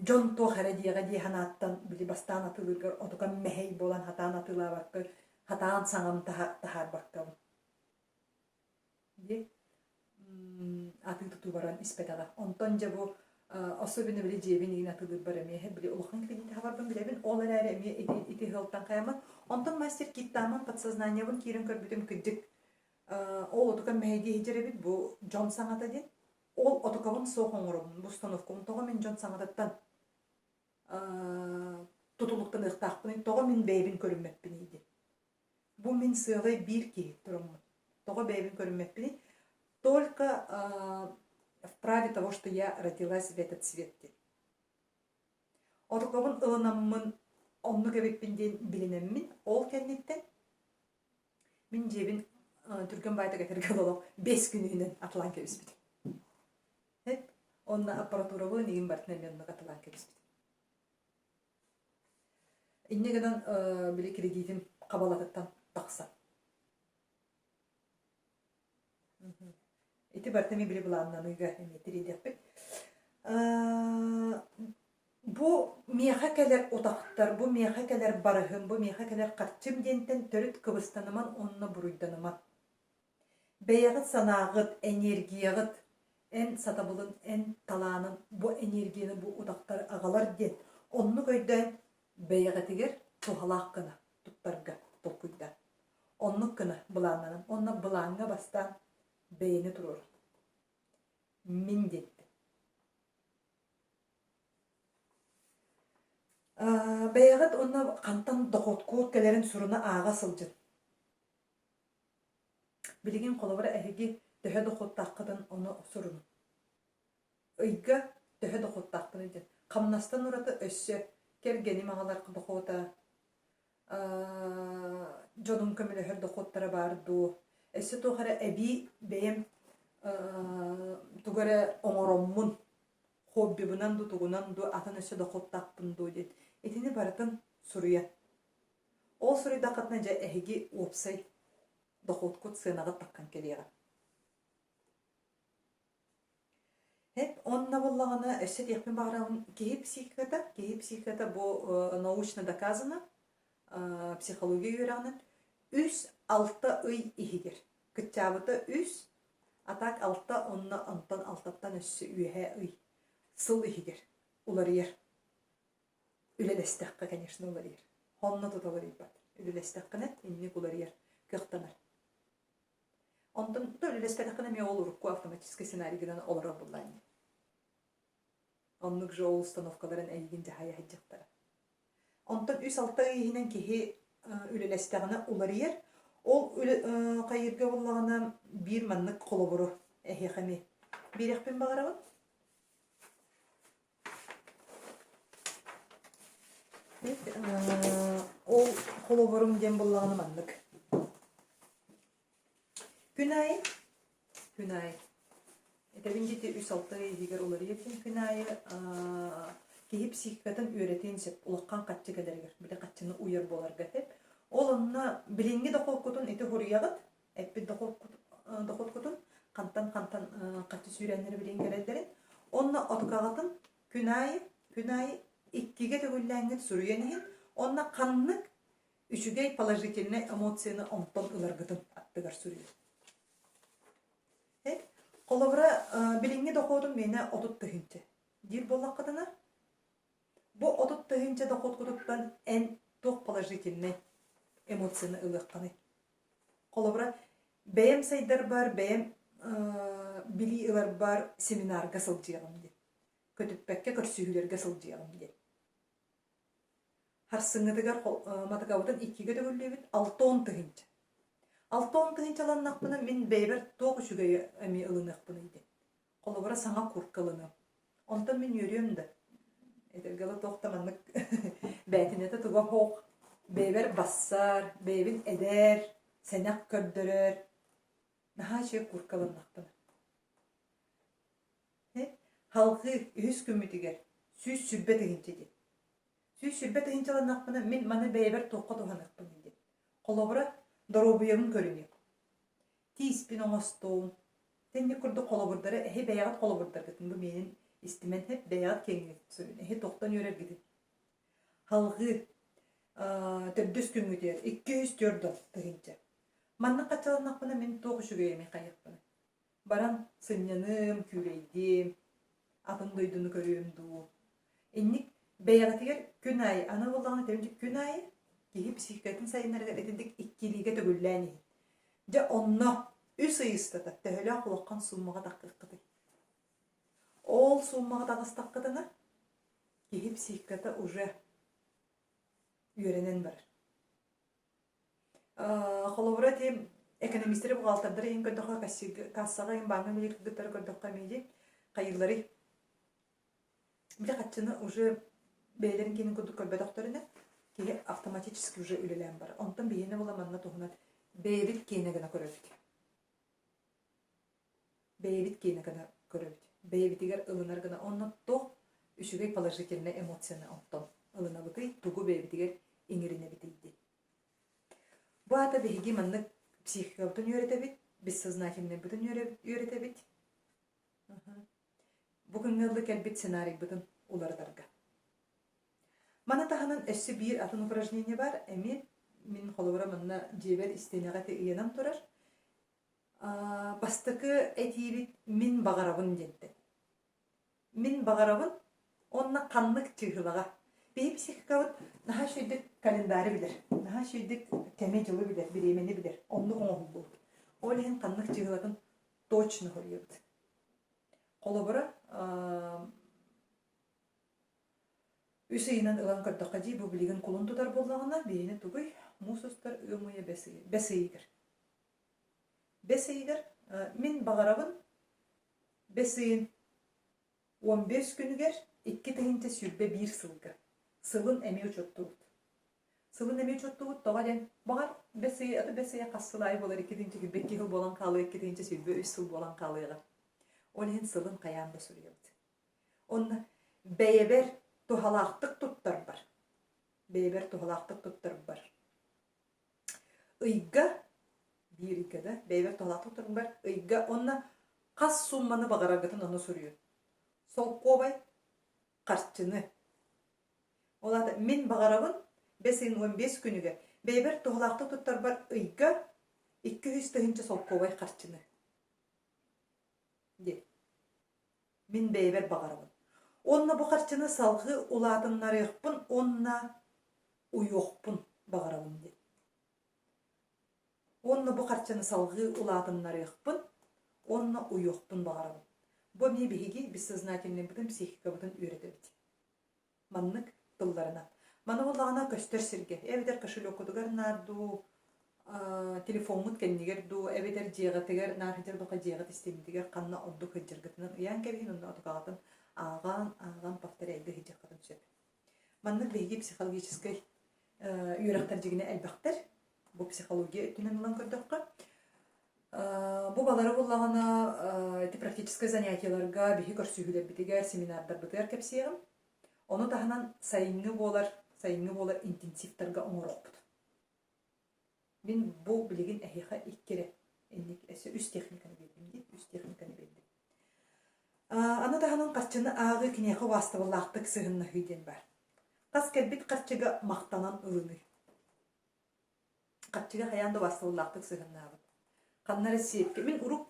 дьон туох эрэ диэҕэ дии санааттан били бастаан атыылыыргар отукам мэһэй буолан хатаан атыылаабакка хатаан саҥам таһаарбаккабын дии атыы-тутуу баран испэтэҕэ. Онтон дьэ бу особенно били дьиэбин иин атыылыырбар эмиэ били улахан кредит хабарбын билэбин, ол эрээри эмиэ ити ити ыалтан хайаммын. Онтон мастер киттааммын подсознаниебын киирэн көрбүтүм кырдьык Ол отукам мэһэйдии сылдьар эбит бу дьон саҥата диэн. Ол отукабын суох оҥоробун, бу установкабын тоҕо мин дьон саҥатыттан тутулуктаныахтаахпыный, тоҕо мин бэйэбин көрүммэппиний диэн. Бу мин сыалай биир киһи тураммын. Тоҕо бэйэбин көрүммэппиний? Только вправе того, что я родилась в этот свет диэн. Отукабын ылынаммын оннук эбиппин диэн билинэммин, ол кэнниттэн Мин дьиэбин түргэн баайтак этэргэ олох 5 күн иһинэн атылаан кэбиспитим. Онно аппаратурабын игин барытын эмиэ оннук атылаан кэбиспитим. Инньэ гынан били кредитим хабалатыттан тахсан. Ити барыта эмиэ били былааннаныыга эмиэ тириэдиэхпит. Бу миэхэ кэлэр утахтар, бу миэхэ кэлэр барыһым, бу миэхэ кэлэр харчым диэнтэн төрүт кыбыстаныман уонна буруйданыман. Бэйэҕит санааҕыт, энергияҕыт, эн сатабылын, эн талаанын бу энергияны бу утахтар аҕалар диэн оннук өйдөөн бэйэҕитигэр туһалаах гына туттарга толкуйдаан. Оннук гына былааннанан уонна былааҥҥа бастаан бэйэни туруорун. Мин диэттим. Бэйэҕит уонна хантан дохуоткут кэлэрин суруна ааҕа сылдьын. Билигин холобура эһиги төһө дохуоттааххытын ону сурунун. Ыйга төһө дохуоттаахпыный диэн. Хамнастан ураты өссө кэргэним аҕалар дохуота, дьонум көмөлөһөр дохуоттара баар дуу, өссө туох эрэ эбии бэйэм тугу эрэ оҥороммун хоббибынан дуу, тугунан дуу, атын өссө дохуоттаахпын дуу диэн. Итини барытын суруйан. Ол суруйдаххытына дьэ эһиги уопсай дохуоткут сыанаҕыт таххан кэлиэҕэ. Эп онно буоллаҕына өссө диэхпин баҕарабын киһи психиката, киһи психиката бу научно доказано психология үөрэҕинэн 3-6 ый иһигэр кыччаабыта үс а так алта уонна онтон алтаттан өссө үөһээ ый сыл иһигэр уларыйар. Үлэлэстэххэ, конечно, уларыйар. Онно тута уларыйбат. Үлэлэстэххинэ инник уларыйар кыахтанар. Онтон да үлэлэспэтэххинэ эмиэ ол урукку автоматическай сценарийгынан олорор буоллаҕыҥ дии. Оннук же ол установкаларын эйигин дьаһайа сылдьыахтара. Онтон 3-6 ый иһинэн киһи үлэлэстэҕинэ уларыйар. Ол хайыырга буоллаҕына биир маннык холобуру эһиэхэ эмиэ биэриэхпин баҕарабын. Ол холобурум диэн буоллаҕына маннык. Күн аайы күн аайы Этэбин дии 3-6 ый иһигэр уларыйар диэн күн аайы киһи психикатын үөрэтиэн сөп улахан хаччы кэлэригэр били хаччыны уйар буоларга сөп. Ол онно билиҥҥи дохуоккутун ити хуруйаҕыт эппит дохуоккутун хантан хантан хаччы сүүрээннэри билин кэлэллэрин. Онно отукаҕытын күн аайы, күн аайы иккигэ төгүллээҥҥит суруйан иһин, онно ханнык үчүгэй положительнай эмоцияны онтон ыларгытын аттыгар суруйун. Холобура, билиҥҥи дохуотум миэнэ 30 тыһыынча диир буоллаххытына, бу 30 тыһыынча дохуоткутуттан эн туох положительнай эмоцияны ылыаххыный? Холобура, бэйэм сайдарбар, бэйэм билии ыларбар семинарга сылдьыаҕым диэн, көтүппэккэ көрсүһүүлэргэ сылдьыаҕым диэн. Харсыҥҥытыгар матыкабытын иккигэ төгүллүүбүт 60 тыһыынча. 60 тыһыынчаланнахпына мин бэйэбэр туох үчүгэйи эмиэ ылыныахпыный диэн. Холобура, саҥа курка ылыныам. Онтон мин үөрүөм да. Этэргэ дылы туох да маннык бээтинэтэ туга суох бэйэбэр бассар, бэйэбин эдэр, сэнэх көрдөрөр. Наһаа үчүгэй курка ылыннахпына. Халҕыы үһүс күммүтүгэр 120 тыһыынча диэн. 120 тыһыынчаланнахпына мин маны бэйэбэр туохха туһаныахпыный диэн. Холобура, доруобуйабын көрүнүөм. Тииспин оҥостуом. Тэнник курдук холобурдары эһи бэйэҕит холобурдаргытын бу миэнин истимэн эп бэйэҕит киэҥҥит сүрүн эһи тохтон үөрэргитин. Халҕыы төрдүс күҥҥүтүгэр 240 тыһыынча. Манна хаччаланнахпына мин туох үчүгэйи хайыахпыный? Баран сынньаныым, күүлэйдиэм, атын дойдуну көрүөм дуу. Инник бэйэҕитигэр күн аайы, аны буоллаҕына этэмдик күн аайы киһи психикатын сайыннарыгар итинник иккилиигэ төгүллээн иһин. Дьэ онно үс ый устата төһөлөөх улахан сууммаҕа таххыаххытый? Ол сууммаҕа таҕыстаххытына киһи психиката уже үөрэнэн барар. Холобура ити экономистары, бухгалтердары иһин көрдөххө, кассаҕа иһин бааҥҥа үлэлиир кыргыттары көрдөххө эмиэ хайыылларый? Били хаччыны уже бэйэлэрин киэнин курдук көрбөтөхтөрүнэ, киһи автоматически уже үлэлээн барар. Онтон биһиэнэ буола манна туһунан бэйэбит киэнэ гына көрөбүт. Бэйэбит киэнэ гына көрөбүт. Бэйэбитигэр ылынар гына онно туох үчүгэй положительнай эмоцияны онтон ылынабытый, тугу бэйэбитигэр иҥэринэбитий диэн. Бу аата биһиги маннык психикабытын үөрэтэбит, бессознательнайбытын үөрэтэбит. Бу күҥҥэ ылла кэлбит сценарийбытын уларытарга. Маны таһынан өссө биир атын упражнение бар. Эмиэ мин холобура манна дьиэбэр истиэнэҕэ ыйанан турар. Бастакы этиибит мин баҕарабын диэнтэн. Мин баҕарабын уонна ханнык чыыһылаҕа. Биһи психикабыт наһаа үчүгэйдик календары билэр, наһаа үчүгэйдик кэми-дьылы билэр, бириэмэни билэр. Оннук оҥоһуллубут. Ол иһин ханнык чыыһылатын точно хоруйабыт. Холобура, үс ыйынан ылан көрдөххө дии, бу билигин кулун тутар буоллаҕына, биһини тугуй, муус устар ыам ыйа бэс ыйа, бэс ыйыгар. Бэс ыйыгар мин баҕарабын бэс ыйын 15 күнүгэр 2021 сылга сылын эмиэ учуоттуубут. Сылын эмиэ учуоттуубут тоҕо диэн баҕар бэс ыйа аты бэс ыйа хас сыл аайы буолар 2022 сыл буолан хаалыа 2023 сыл буолан хаалыаҕа. Ол иһин сылын хайаан да суруйабыт. Онно бэйэбэр туһалаахтык туттарбар, бэйэбэр туһалаахтык туттарбар ыйга биир ыйга да бэйэбэр туһалаахтык туттарбар ыйга уонна хас суумманы баҕараргытын ону суруйун. Солкуобай харчыны. Ол аата мин баҕарабын бэс ыйын 15 күнүгэр бэйэбэр туһалаахтык туттарбар ыйга 200 тыһыынча солкуобай харчыны диэн. Мин бэйэбэр баҕарабын. Уонна бу харчыны салҕыы улаатыннарыахпын уонна уйуохпун баҕарабын диэн. Уонна бу харчыны салҕыы улаатыннарыахпын уонна уйуохпун баҕарабын. Бу эмиэ биһиги бессознательнайбытын, психикабытын үөрэтэбит. Маннык тылларынан. Маны буоллаҕына көстөр сиргэ, эбэтэр кошелеккутугар наар дуу, телефоҥҥут кэннигэр дуу, эбэтэр дьиэҕитигэр наар сылдьар бука дьиэҕит истиэнэтигэр ханна ордук сылдьаргытынан ыйаан кэбиһин уонна отукаҕытын ааҕан, ааҕан повторяйдыы сылдьыаххытын сөп. Маннык биһиги психологическай үөрэхтэр дьигинэ элбэхтэр. Бу психология өттүнэн ылан көрдөххө. Бу балары буллаҕына ити практическай занятиеларга биһи көрсүһүүлэрбитигэр, семинардарбытыгар кэпсиэҕим. Ону таһынан сайыҥҥы буолар, сайыҥҥы буолар интенсивтарга оҥоруохпут. Мин бу билигин эһиэхэ икки эрэ инник өссө үс техниканы биэрдим дии, үс техниканы биэрдим. Аны таһынан харчыны ааҕыы киниэхэ убаастабыллаахтык сыһыннаһыы диэн баар. Хас кэлбит харчыга махтанан ылыныы. Харчыга хайаан да убаастабыллаахтык сыһыннаабыт. Ханна эрэ сиэпкэ. Мин урук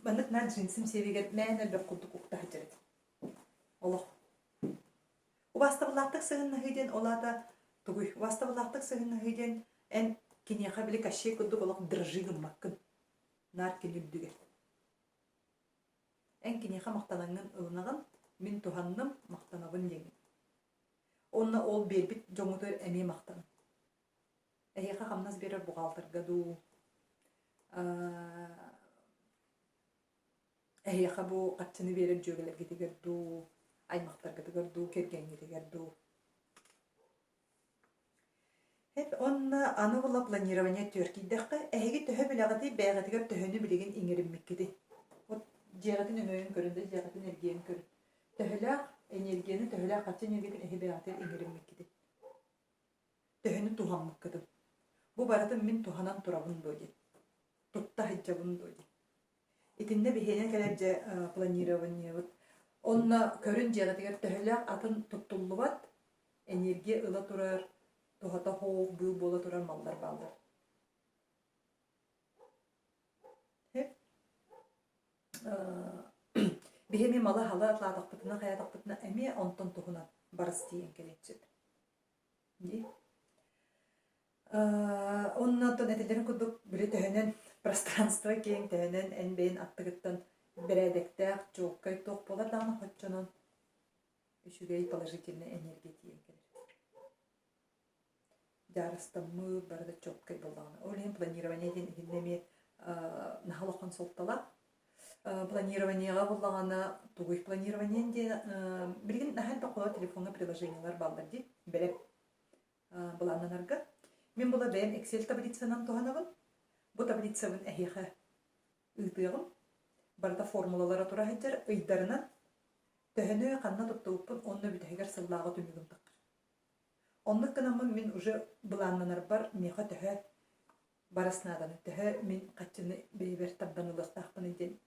маннык наар джинсим сиэбигэр мээнэ элбэх курдук укта сылдьар этим. Олох. Убаастабыллаахтык сыһыннаһыы диэн ол аата тугуй? Убаастабыллаахтык сыһыннаһыы диэн эн киниэхэ били Кощей курдук олох дрожи гыммаккын. Наар кини үрдүгэр. Эн киниэхэ махтанаҥҥын ылынаҕын, мин туһанным, махтанабын диэҥҥин. Уонна ол биэрбит дьоҥҥутугар эмиэ махтан. Эһиэхэ хамнас биэрэр буҕаалтырга дуу, эһиэхэ бу харчыны биэрэр дьүөгэлэргитигэр дуу, аймахтаргытыгар дуу, кэргэҥҥитигэр дуу. Эп уонна аны була планирование түөркүйдэххэ, эһиги төһө билэҕитий, бэйэҕитигэр төһөнү билигин иҥэриммиккитий? Вот дьиэҕитин өҥөйөн көрүн да, дьиэҕитин эргийэн көрүн. Төһөлөөх энергияны, төһөлөөх харчы энергиятын эһи бэйэҕитигэр иҥэриммиккитий? Төһөнү туһаммыккытын? Бу барытын мин туһанан турабын дуо диэн. Тутта сылдьабын дуо диэн. Итиннэ биһиэнэ кэлэр дьэ планированиебыт. Онно көрүн дьиэҕитигэр төһөлөөх атын туттуллубат энергия ыла турар, туһата суох быыл буола турар маллар бааллар. Биһи эмиэ малы-халы атлаатахпытына, хайаатахпытына эмиэ онтон туһунан барыс тиийэн кэлиэн сөп. Дии. Онно оттон этиллэрин курдук били төһөнөн пространство киэҥ, төһөнөн эн бэйэн аттыгыттан бэрээдэктээх, чуолкай туох буолар даҕаны хоччонон үчүгэй положительнай энергия тиийэн кэлэр. Дьаарыстаммыт барыта чуолкай буоллаҕына. Ол иһин планирование диэн итиннэ эмиэ наһаа улахан суолталаах. Планированиеҕа буоллаҕына тугуй планирование диэн билигин наһаа элбэх холор телефоҥҥа приложениелар бааллар дии бэлэм былааннанарга. Мин була бэйэм Excel таблицанан туһанабын. Бу таблицабын эһиэхэ ыытыаҕым. Барыта формулалара тура сылдьар ыйдарынан төһөнү ханна туттубуппун уонна бүтэһигэр сыллааҕы түмүгүм таххар. Оннук гынаммын мин уже былааннанарбар миэхэ төһө барыс нааданы, төһө мин хаччыны бэйэбэр тардан ылыахтаахпыный диэн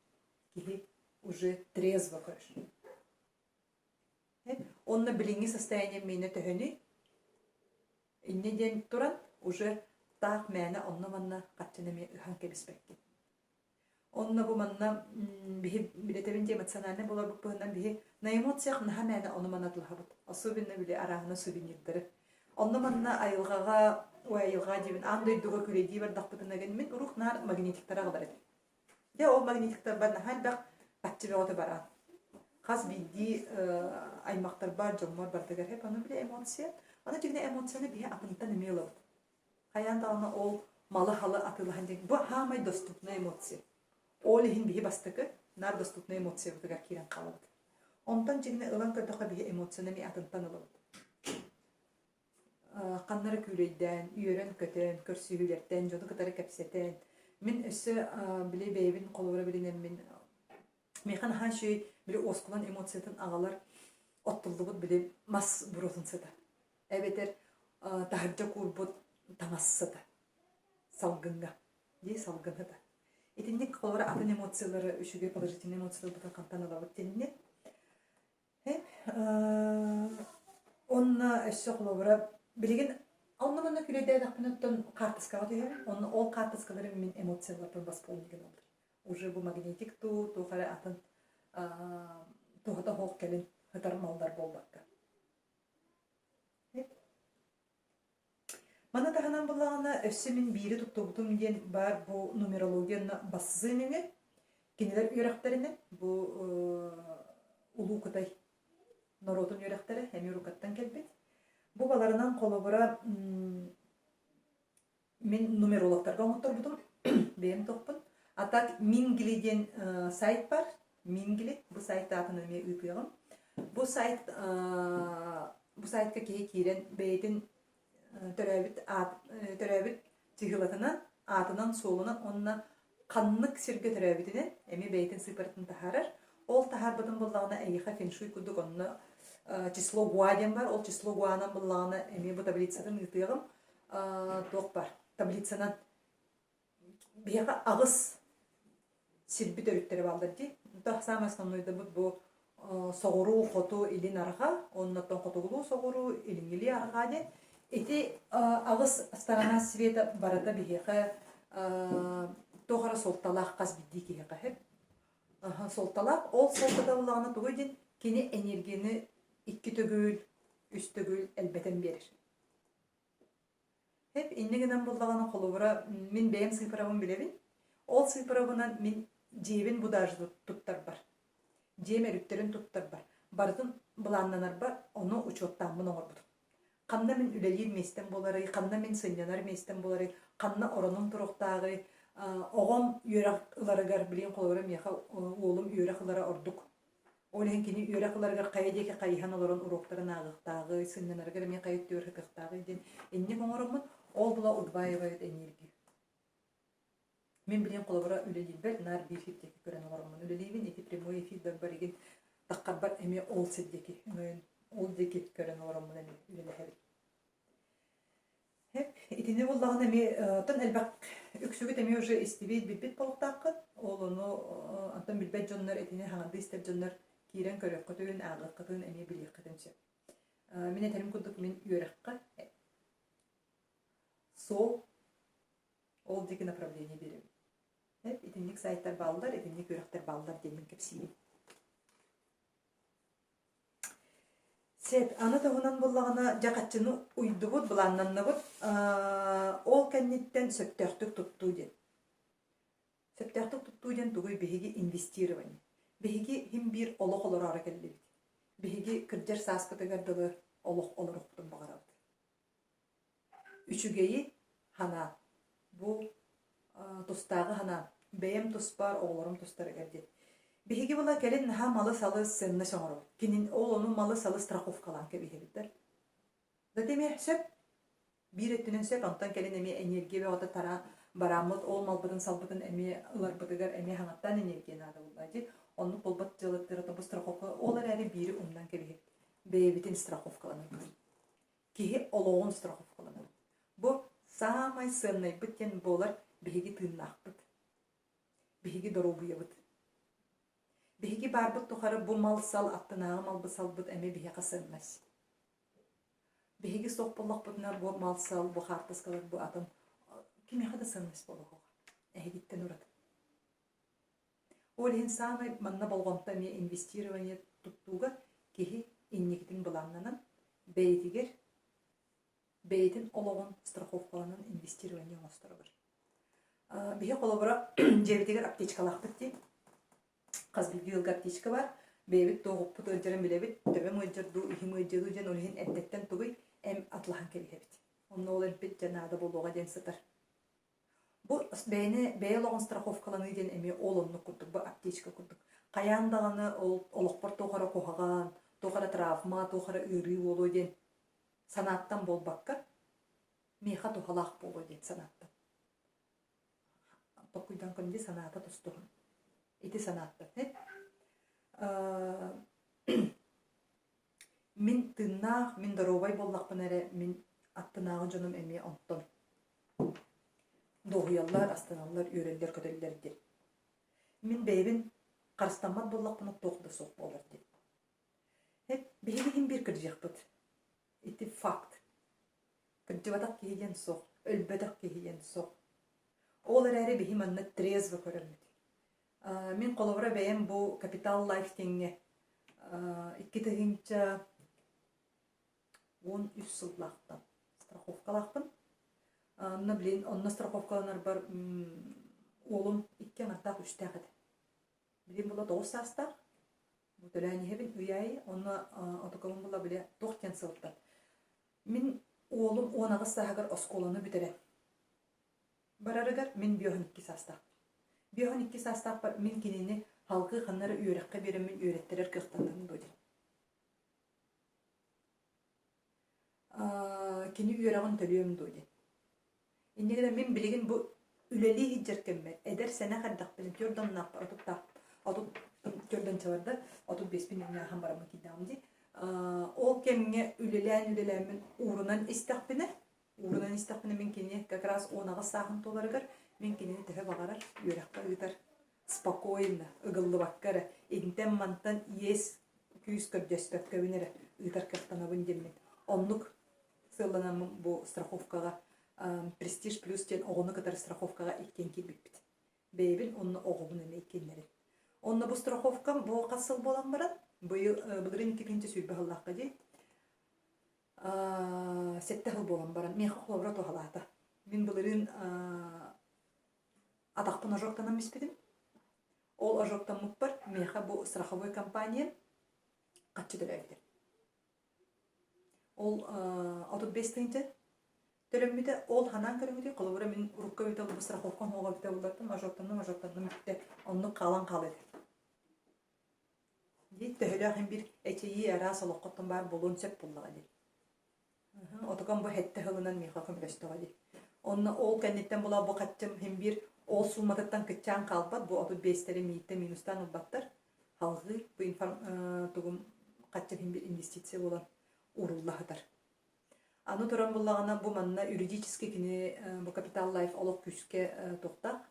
киһи уже трезво көрөр. Онно билиҥҥи состоянием миэнэ төһөнүй? Инньэ диэн туран уже таах мээнэ онно-манна хаччыны эмиэ ыһан кэбиспэккин. Онно бу манна биһи билэтэбин диэн эмоциональнай буоларбыт быһынан биһи на эмоциях наһаа мээнэ ону-маны атылаһабыт. Особенно били арааһына сувенирдары. Онно манна айылҕаҕа, ой айылҕа диибин, аан дойдуга күрэйдии бардахпытына мин урук наар магнитиктары аҕалар этим. Дьэ ол магнитиктарбар наһаа элбэх аччы бөҕөтө бараан. Хас биирдии аймахтарбар, дьоммор барытыгар хэп ону били эмоция. Аны дьиҥинэ эмоцияны биһи атынтан эмиэ ылабыт. Хайаан даҕаны ол малы-халы атыылаһан диэн бу саамай доступная эмоция. Ол иһин биһи бастакы наар доступная эмоциябытыгар киирэн хаалабыт. Онтон дьиҥинэ ылан көрдөххө биһи эмоцияны эмиэ атынтан ылабыт. Ханна эрэ күүлэйдээн, үөрэн-көтөн, көрсүһүүлэртэн, дьону кытары кэпсэтэн. Мин өссө били бэйэбин холобура билинэммин миэхэ наһаа үчүгэй били уоскулан эмоциятын аҕалар оттуллубут били мас буруотун сыта. Эбэтэр таһырдьа куурбут таҥас сыта. Салгыҥҥа. Дии салгын сыта. Итинник холобура атын эмоциялары үчүгэй положительный эмоцияларбытын хантан ылабыт диэннэ. Онно өссө холобура билигин онно-манна күлэйдээтэхпинэ оттон хаартыскаҕа түһэбин. Онно ол хаартыскаларым мин эмоцияларбын восполнить гыналлар. Уже бу магнитик дуу, туох эрэ атын туһата суох кэлин сытар маллар буолбакка. Маны таһынан буллаҕына, өссө мин биири туттубутум диэн баар бу нумерологияны бассыы нөҥүө кинилэр үөрэхтэринэн бу Улуу Кытай норуотун үөрэхтэрэ эмиэ уруккаттан кэлбит. Бу баларынан холобура мин нумерологтарга оҥотторбутум бэйэм тохпун. А так Мингли диэн сайт бар. Мингли бу сайт аатын эмиэ ыытыаҕым. Бу сайт бу сайтка киһи киирэн бэйэтин төрөөбүт аат төрөөбүт чыһыылатынан, аатынан-суолунан уонна ханнык сиргэ төрөөбүтүнэн эмиэ бэйэтин сыыппаратын таһаарар. Ол таһаарбытын буллаҕына эйиэхэ феншуй курдук онно число гуа диэн бар. Ол число гуанан буллаҕына эмиэ бу таблицатын ыытыаҕым. Туох бар? Таблицанан биһиэхэ аҕыс сирбит өрүттэрэ бааллар дии. Самое основной бу. Соҕуруу, хоту, илин арҕаа, оннуттан хотугулуу соҕуруу, илиҥҥилии арҕаа диэн. Ити аҕыс сторона света барыта биһиэхэ туох эрэ суолталаах хас биирдии киһиэхэ сөп. Суолталаах. Ол суолтата буоллаҕына тугуй диэн кини энергияны икки төгүл, үс төгүл элбэтэн биэрэр. Сөп, инньэ гынан буоллаҕына, холобура, мин бэйэм сыыпарабын билэбин. Ол сыыпарабынан мин дьиэбин бу даже туттарбар, дьиэм өрүттэрин туттарбар, барытын былааннанарбар ону учуоттааммын оҥорбутум. Ханна мин үлэлиир миэстэм буоларый, ханна мин сынньанар миэстэм буоларый, ханна оронум туруохтааҕый, оҕом үөрэх ыларыгар, билигин холобура миэхэ уолум үөрэх ылара ордук. Ол иһин кини үөрэх ыларыгар хайа диэки хайыһан олорон уруоктарын ааҕыахтааҕый, сынньанарыгар эмиэ хайа өттүгэр сытыахтааҕый диэн инник оҥороммун, ол була удваивает энергию. Мин билигин холобура үлэлиирбэр наар биир сир диэки көрөн олороммун үлэлиибин, ити прямой эфирдарбар игин таххарбар эмиэ ол сир диэки өҥөйөн ол диэки көрөн олороммун эмиэ үлэлэһэбин. Итини буллаҕына эмиэ оттон элбэх үксүгүт эмиэ уже истибит, билбит буолуохтааххыт. Ол ону онтон билбэт дьоннор итини хаҥардыы истэр дьоннор киирэн көрүөххүтүн, ааҕыаххытын эмиэ билиэххитин сөп. Мин этэрим курдук мин үөрэххэ суол ол диэки направление биэрэбин. Итинник сайтар бааллар, итинник үөрэхтэр бааллар диэн мин кэпсиибин. Сөп, аны туһунан буоллаҕына, дьэ хаччыны уйдубут, былааннанныбыт, ол кэнниттэн сөптөөхтүк туттуу диэн. Сөптөөхтүк туттуу диэн тугуй биһиги инвестирование. Биһиги син биир олох олороору кэллибит. Биһиги кырдьар сааспытыгар дылы олох олоруохпутун баҕарабыт. Үчүгэйи санаа. Бу тустааҕы санаа. Бэйэм туспар, оҕолорум тустарыгар диэн. Биһиги була кэлин наһаа малы-салы сценность оҥоробут. Кинин ол ону малы-салы страховкалаан кэбиһэбит да. Зато эмиэ сөп. Биир өттүнэн сөп, онтон кэлин эмиэ энергия бөҕөтө тараан барааммыт, ол малбытын-салбытын эмиэ ыларбытыгар эмиэ хаҥаттаан энергия наада буолла дии. Оннук буолбат дьыалаттара бу страховка ол эрээри биири умнан кэбиһэбит. Бэйэбитин страховкаланарбыт. Киһи олоҕун страховкаланар. Бу саамай сыаннайбыт диэн буолар биһиги тыыннаахпыт. Биһиги доруобуйабыт. Биһиги баарбыт тухары бу мал-сал аттынааҕы малбыт-салбыт эмиэ биһиэхэ сыаннас. Биһиги суох буоллахпытына бу мал-сал, бу хаартыскалар, бу атын кимиэхэ да сыаннас буолуоҕа. Эһигиттэн ураты. Ол иһин саамай манна болҕомто эмиэ инвестирование туттууга киһи инникитин былааннанан, бэйэтигэр бэйэтин олоҕун страховкаланан инвестирование оҥосторугар. Биһи холобура дьиэбитигэр аптечкалаахпыт дии. Хас биирдии ыалга аптечка бар. Бэйэбит туоҕуппут ыалдьарын билэбит, төбөм ыалдьар дуу, иһим ыалдьар дуу диэн ол иһин эрдэттэн тугуй эм атлаһан кэбиһэбит. Онно ол эмпит дьэ наада буолуоҕа диэн сытар. Бу бэйэни бэйэ олоҕун страховкаланыы диэн эмиэ ол оннук курдук, бу аптечка курдук. Хайаан даҕаны ол олохпор туох эрэ куһаҕан, туох эрэ травма, туох эрэ ыарыы буолуо диэн санааттан буолбакка, миэхэ туһалаах буолуо диэн санааттан. Толкуйдан көрүн дии санаата тустуһун. Ити санааттан. Мин тыыннаах, мин доруобай буоллахпына эрэ мин аттынааҕы дьонум эмиэ онтон дуоһуйаллар, астыналлар, үөрэллэр-көтөллөр диэн. Мин бэйэбин харыстаммат буоллахпына туох да суох буолар диэн. Биһиги иһин биир кырдьыахпыт. Ити факт. Кырдьыбатах киһи диэн суох, өлбөтөх киһи диэн суох. Ол эрээри биһи манна трезво көрөммүт. Мин холобура бэйэм бу Capital Life диэҥҥэ 2013 сыллаахтан страховкалаахпын. Онно блин, онно страховкаланарбар уолум икки аҥардаах үстээх этэ. Билин була 9 саастаах. Бу төлөөн иһэбин ый аайы. Онно отукабын була бile туох диэн сылтан. Мин уолум 18 сааһыгар оскуоланы бүтэрэн Барарыгар мин 52 саастаахпын. 52 саастаахпар мин кинини халгыы ханна эрэ үөрэххэ биэрэммин үөрэттэрэр кыахтанным дуо диэн. Кини үөрэҕин төлүөм дуо диэн. Инньэ гынан мин билигин бу үлэлии сылдьар кэммэр эдэр-сэнэх эрдэхпинэ түөрт уоннаахпар отуттаах отут төрдөнчө барда отут биэспин ааһан бараммын киирдэҕим дии. Ол кэмҥэ үлэлээн-үлэлээммин уурунан истэхпинэ Уурунан истэхпинэ мин кини как раз 18 сааһын туоларыгар мин кинини төһө баҕарар үөрэххэ ыытар спокойно, ыгыллыбакка эрэ, интэн-мантан иэс күүс көрдөспөккөбүн эрэ ыытар кыахтанабын диэммин. Оннук сыалланаммын бу страховкаҕа Престиж плюс диэн оҕону кытары страховкаҕа иккиэн киирбиппит. Бэйэбин уонна оҕобун эмиэ иккиэннэрин. Онно бу страховкам бу хас сыл буолан баран, быйыл былырыын 2020 сыллаахха дии, сэттэ сыл буолан баран миэхэ холобура туһалаата. Мин былырыын атахпын ожогтанан биспитим. Ол ожогтаммыппар миэхэ бу страховой компания хаччы төлөөбүтэ. Ол 35 тыһыынча төлөммүтэ, ол ханаан көрүҥүтүй, холобура мин урукку эбитэ бу страховкам оһоҕо эбитэ буллартым, ожогтанным, ожогтанным бүттэ, оннук хаалан хаалыа этэ. Дии төһөлөөх иһин биир эчэйии араас олоххоттон баар буолуон сөп буоллаҕа дии. Отукам бу сэттэ сылынан миэхэ көмөлөстөҕө дии. Онно ол кэнниттэн була бу хаччым иһин биир ол сууматыттан кыччаан хаалбат, бу 35-тэри мииттэн минустаан ылбаттар. Салҕыы бу информ тугум хаччым иһин биир инвестиция буолан уурулла сытар. Аны туран буллаҕына бу манна юридически кини бу Капитал Лайф олох күүскэ туохтаах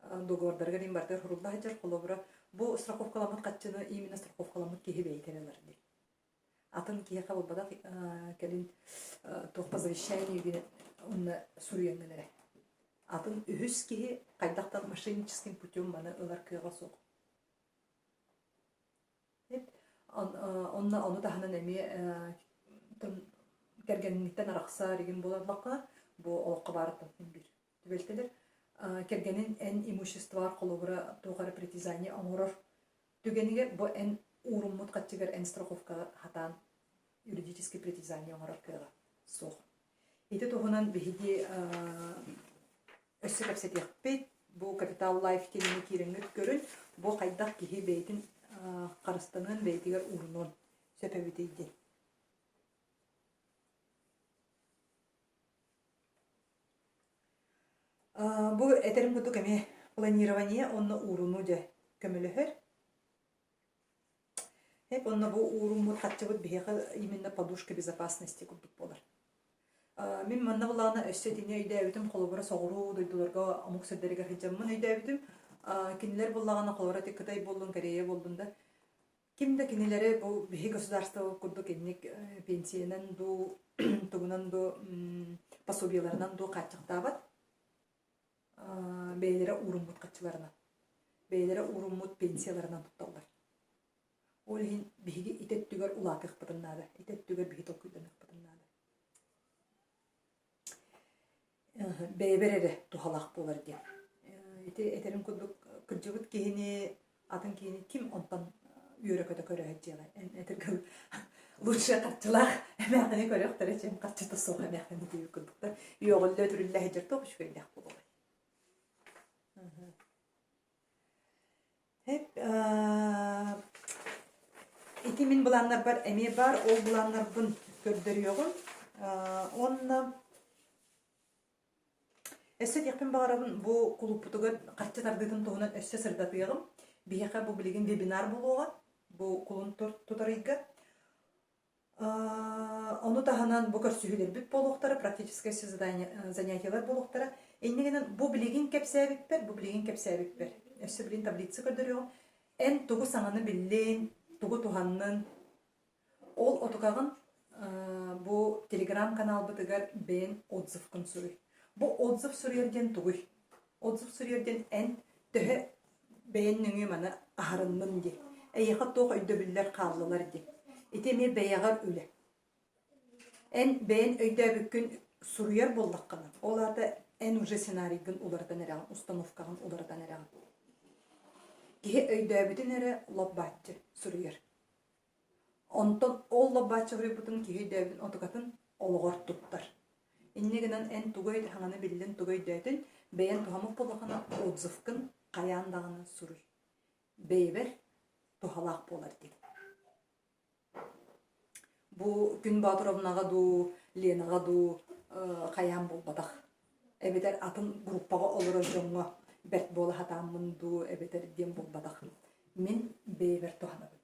договордарыгар иһин барытыгар сурулла сылдьар. Холобура, бу страховкаламмыт хаччыны именно страховкаламмыт киһи бэйэтэ эрэ ылар дии. Атын киһиэхэ буолбатах кэлин туох по завещанию диэн онно суруйаҥҥын эрэ. Атын үһүс киһи хайдах да мошенническим путем маны ылар кыаҕа суох. Онно ону таһынан эмиэ кэргэниттэн арахсар игин буоллахха бу олоххо баарыттан биир түбэлтэлэр. Кэргэнин эн имуществоҕар холобура туох эрэ притязание оҥорор түгэнигэр бу эн ууруммут хаччыгар эн страховкаҕа хатаан юридический притязание оҥорор кыаҕа суох. Ити туһунан биһиги өссө кэпсэтиэхпит. Бу Капитал Лайф диэни киирэҥҥит көрүн, бу хайдах киһи бэйэтин харыстаныан, бэйэтигэр уурунуон сөп эбитий диэн. Бу этэрим курдук эмиэ планирование уонна уурунуу дьэ көмөлөһөр. Эп онно бу ууруммут харчыбыт биһиэхэ именно подушка безопасности курдук буолар. Мин манна былаана өссө итини өйдөөбүтүм, холобура соҕуруу дойдуларга омук сирдэригэр сылдьаммын өйдөөбүтүм. Кинилэр буллаҕына холобура ити Кытай буоллун, Корея буоллун да Ким да кинилэри бу биһи государство курдук инник пенсиянан дуу, тугунан дуу, пособиеларынан дуу хааччахтаабат. Бэйэлэрэ ууруммут хаччыларынан, бэйэлэрэ ууруммут пенсияларынан тутталлар. Ол иһин биһиги ити өттүгэр улаатыахпытын наада, ити өттүгэр биһи толкуйданыахпытын наада. Бэйэбэр эрэ туһалаах буолар диэн. Ити этэрим курдук кырдьыбыт киһини, атын киһини ким онтон үөрэ-көтө көрө сылдьыаҕай? Эн этэргэ лучше харчылаах эмээххини көрүөхтэрэ чем харчыта суох эмээххини диэбит курдуктар. Үөҕүллэ үтүрүллэ сылдьар туох үчүгэйдээх буолуой? Ити мин былааннарбар эмиэ баар, ол былааннарбын көрдөрүөҕүм. Уонна өссө этиэхпин баҕарабын, бу кулууппутугар харчы тардыытын туһунан өссө сырдатыаҕым. Биһиэхэ бу билигин вебинар буолуоҕа, бу кулун тутар ыйга. Ону таһынан бу көрсүһүүлэрбит буолуохтара, практическай занятиелар буолуохтара. Инньэ гынан бу билигин кэпсээбиппэр, бу билигин кэпсээбиппэр, өссө билигин таблица көрдөрүөҕүм. Эн тугу саҥаны биллин, тугу туһаннын, ол отукаҕын бу телеграм-каналбытыгар бэйэн отзывкын суруй. Бу отзыв суруйар диэн тугуй? Отзыв суруйар диэн эн төһө бэйэн нөҥүө маны аһарыннын диэн. Эйиэхэ туох өйдөбүллэр хааллылар диэн. Ити эмиэ бэйэҕэр үлэ. Эн бэйэн өйдөөбүккүн суруйар буоллаххына, ол аата эн уже сценарийгын уларытан эрэҕин, установкаҕын уларытан эрэҕин. Киһи өйдөөбүтүн эрэ лоп-бааччы суруйар. Онтон ол лоп-бааччы суруйбутун киһи өйдөөбүтүн отукатын олоҕор туттар. Инньэ гынан эн тугу хаҥаны биллин, тугу өйдөөтүн, бэйэн туһаммыт буоллаххына отзывкын хайаан даҕаны суруй. Бэйэбэр туһалаах буолар диэн. Бу Күн Боотуровнаҕа дуу, Ленаҕа дуу хайаан буолбатах. Эбэтэр атын группаҕа олорор дьоҥҥо бэрт буола сатааммын дуу, эбэтэр диэн буолбатах. Мин бэйэбэр туһанабын.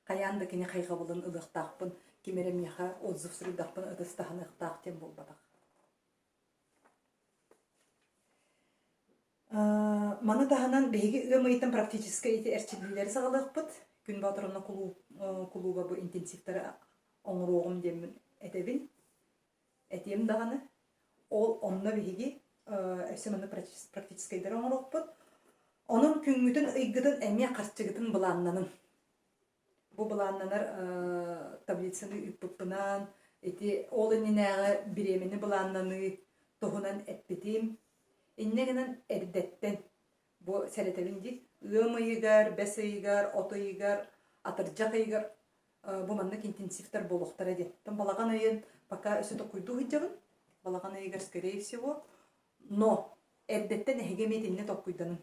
Хайаан да кини хайҕабылын ылыахтаахпын, ким эрэ миэхэ отзыв суруйдахпына ытыс таһыныахтаах диэн буолбатах. Маны таһынан биһиги ыам ыйыттан практическай ити эрчиллиилэри саҕалыахпыт. Күн Боотур онно кулууба бу интенсивтары оҥоруоҕум диэммин этэбин. Этиэм даҕаны. Ол онно биһиги өссө маннык практическайдары оҥоруохпут. Онон күҥҥүтүн, ыйгытын эмиэ харчыгытын былааннаныҥ. Бу былааннанар таблицаны ыыппыппынан, ити ол иннинээҕи бириэмэни былааннаныы туһунан эппитим. Инньэ гынан эрдэттэн бу сэрэтэбин дии, ыам ыйыгар, бэс ыйыгар, от ыйыгар, атырдьах ыйыгар бу маннык интенсивтэр буолуохтара диэн. Оттон балаҕан ыйын пока өссө токуйдуу сылдьабын. Балаҕан ыйыгар скорее всего. Но эрдэттэн эһиги эмиэ итиннэ толкуйданыҥ.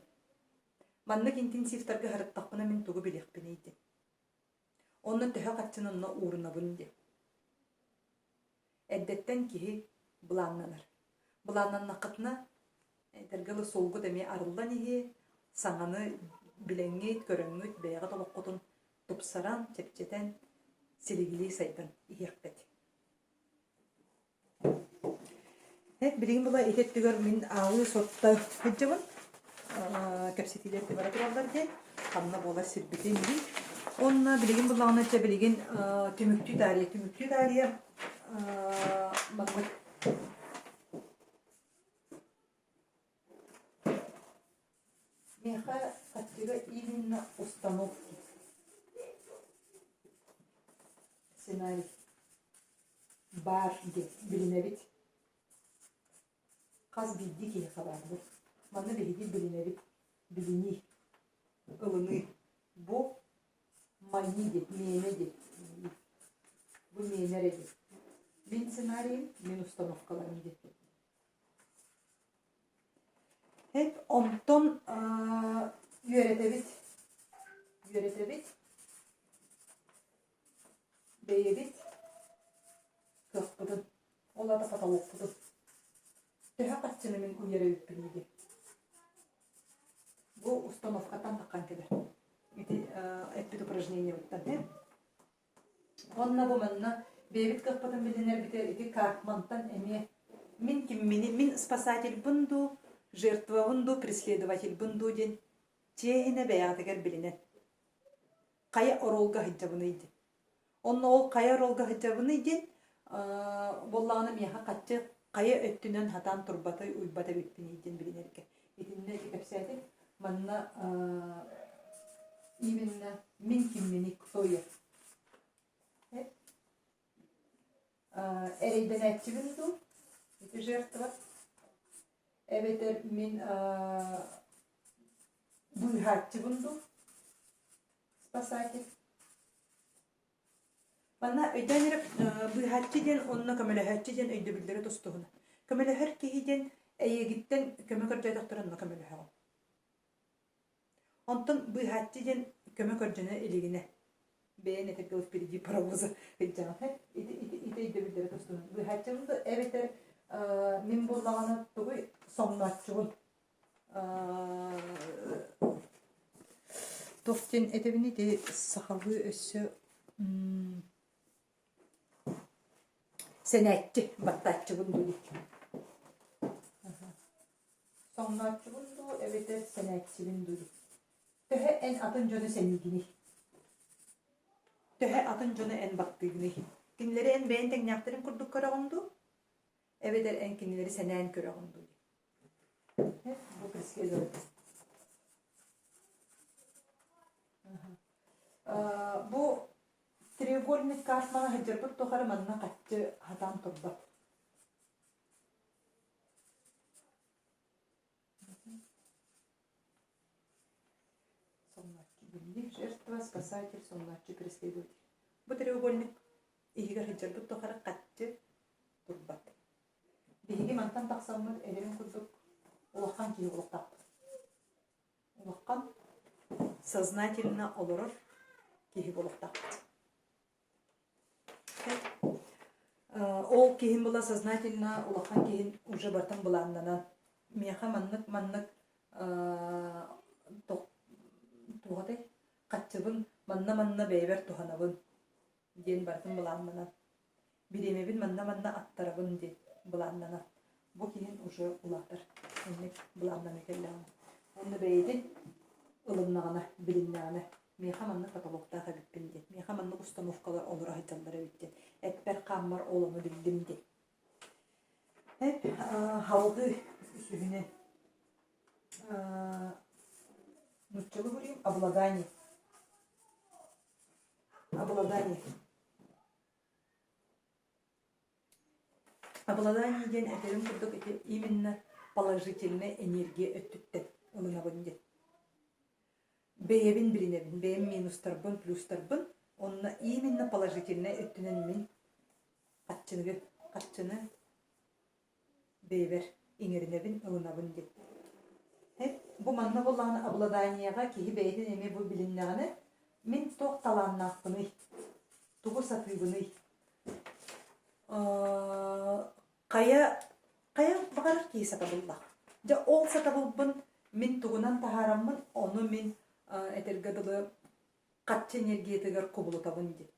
Маннык интенсивтарга сырыттахпына мин тугу билиэхпиний диэн. Онно төһө харчыны онно уурунабын диэн. Эрдэттэн киһи былааннанар. Былааннаннаххытына, этэргэ дылы суолгут эмиэ арыллан иһиэ, саҥаны билэҥҥит, көрөҥҥүт, бэйэҕит олоххутун тупсаран, чэпчэтэн, силигилии сайдан иһиэххит. Билигин була ити өттүгэр мин ааҕыы суотта сылдьабын. Кэпсэтиилэр бара тураллар диэн, ханна буолар сирбитин мин. Уонна билигин буллаҕына чэ билигин түмүктүү таарыйа, түмүктүү таарыйа маннык Миэхэ хаччыга именно установки. Сценарий. Баар диэн билинэбит. Хас биирдии киһиэхэ баар бу. Манна биһиги билинэбит. Билинии, ылыныы. Бу мои диэн, миэнэ диэн. Бу миэнэ эрэ диэн. Мин сценарийым, мин установкаларым диэн. Эп онтон үөрэтэбит. Үөрэтэбит. Бэйэбит кыахпытын, ол аата потолокпутун. Төһө харчыны мин уйар эбиппиний диэн. Бу установкаттан таххан кэлэр. Ити эппит упражнениебыттан э. Уонна бу манна бэйэбит кыахпытын билинэрбитигэр ити Карпмантан эмиэ мин киммини, мин спасательбын дуу, жертвабын дуу, преследовательбын дуу диэн чиэһинэ бэйэҕитигэр билинэн. Хайа оруолга сылдьабыный диэн. Онно ол хайа оруолга сылдьабыный диэн буоллаҕына миэхэ хаччы хайа өттүнэн хатаан турбатай уйбат эбиппиний диэн билинэргэ. Итиннэ ити кэпсээтим. Манна именно мин кимминий, кто я? Эрэйдэнээччибин дуу, ити жертва? Эбэтэр мин быыһааччыбын дуу, спасатель? Манна өйдөөн эрэ быыһааччы диэн уонна көмөлөһөөччү диэн өйдөбүллэри тустуһуна. Көмөлөһөр киһи диэн эйиэгиттэн көмө көрдөөтөхтөрө онно көмөлөһөҕүн. Онтон быыһааччы диэн көмө көрдөнө илигинэ бэйэн этэргэ впереди паровоза ыйдьаҕын ити ити ити өйдөбүллэри тустуһун. Быыһааччыбын да эбэтэр мин буоллаҕына тугуй соҥнооччубун Туох диэн этэбин ити сахалыы өссө сэнээччи баттааччыбын дуу дии. Соҥнооччубун дуу эбэтэр сэнээччибин дуу дии. Төһө эн атын дьону сэниигиний? Төһө атын дьону эн баттыыгыный? Кинилэри эн бэйэҥ тэҥнээхтэрин курдук көрөҕүн дуу? Эбэтэр эн кинилэри сэнээн көрөҕүн дуу? Бу преследователь. Бу треугольник картманы сылдьарбыт тухары манна хаччы хатаан турбат. Соннооччу билли, жертва, спасатель, соннооччу, преследователь. Бу треугольник иһигэр сылдьарбыт тухары хаччы турбат. Биһиги мантан тахсаммыт эдэрин курдук улахан киһи буолуохтаахпыт. Улахан сознательно олорор киһи буолуохтаахпыт. Ол киһим была сознательно улахан киһин уже бартан былааннанан миэхэ маннык маннык туох этэй хаччыбын манна-манна бэйэбэр туһанабын диэн барытын былааннанан бириэмэбин манна-манна аттарабын диэн былааннанан бу киһин уже улаатар инник былааннана кэллэҕинэ уонна бэйэтин ылыннаҕына билиннэҕинэ миэхэ маннык потолоктаах. хааммар ол ону биллим дии. Салгыы үсүһүнэн нууччалыы буруйум обладание. Обладание. Обладание диэн этэрим курдук ити именно положительнай энергия өттүттэн ылынабын диэн. Бэйэбин билинэбин, бэйэм минустарбын, плюстарбын, онно именно положительнай өттүнэн мин харчыны, харчыны бэйэбэр иҥэринэбин, ылынабын диэн. Бу манна буоллаҕына обладаниеҕа киһи бэйэтин эмиэ бу билиннэҕинэ мин туох талааннаахпыный, тугу сатыыбыный, хайа хайа баҕарар киһи сатабыллаах. Дьэ ол сатабылбын мин тугунан таһаараммын, ону мин этэргэ дылы харчы энергиятыгар кубулутабын диэн.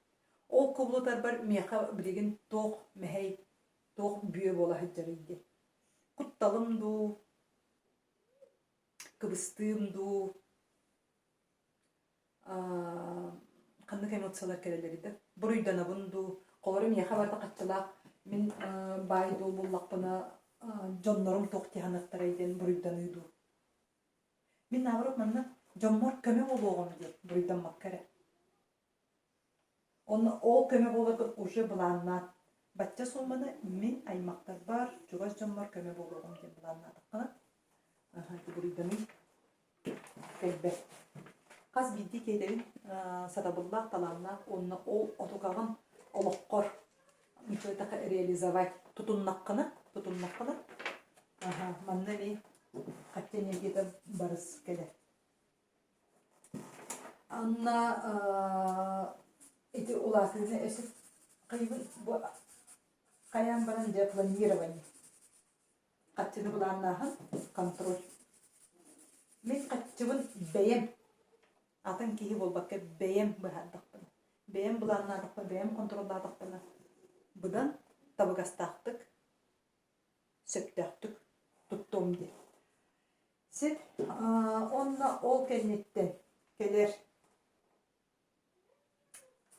Ол кубулутарбар миэхэ билигин туох мэһэй, туох бүө буола сылдьарый диэн. Кутталым дуу, кыбыстыым дуу, ханнык эмоциялар кэлэллэрий да, буруйданабын дуу, холобура миэхэ барыта хаччылаах мин баай-дуол буллахпына дьоннорум туох дии саныахтарай диэн буруйданыы дуу. Мин наоборот манна дьоммор көмө буолуоҕум диэн буруйдаммакка эрэ. Онно ол көмө буоларгын уже былааннаан бачча сууманы мин аймахтарбар, чугас дьоммор көмө буолуоҕум диэн былааннаатаххына, аһа ити буруйданыы кэлбэт. Хас биирдии киэтэбин сатабыллаах, талааннаах уонна ол отукаҕын олоххор реализовать тутуннаххына, тутуннаххына, аһа манна эмиэ хаччы энергията барыс кэлэр. Анна ити улаатыыны өссө хайыбын бу хайаан баран дьэ планирование хаччыны былааннааһын контроль мин хаччыбын бэйэм атын киһи буолбакка бэйэм быһаардахпына бэйэм былааннаатахпына бэйэм хонтуруоллаатахпына быдан табыгастаахтык сөптөөхтүк туттуом диэн. Сир уонна ол кэнниттэн кэлэр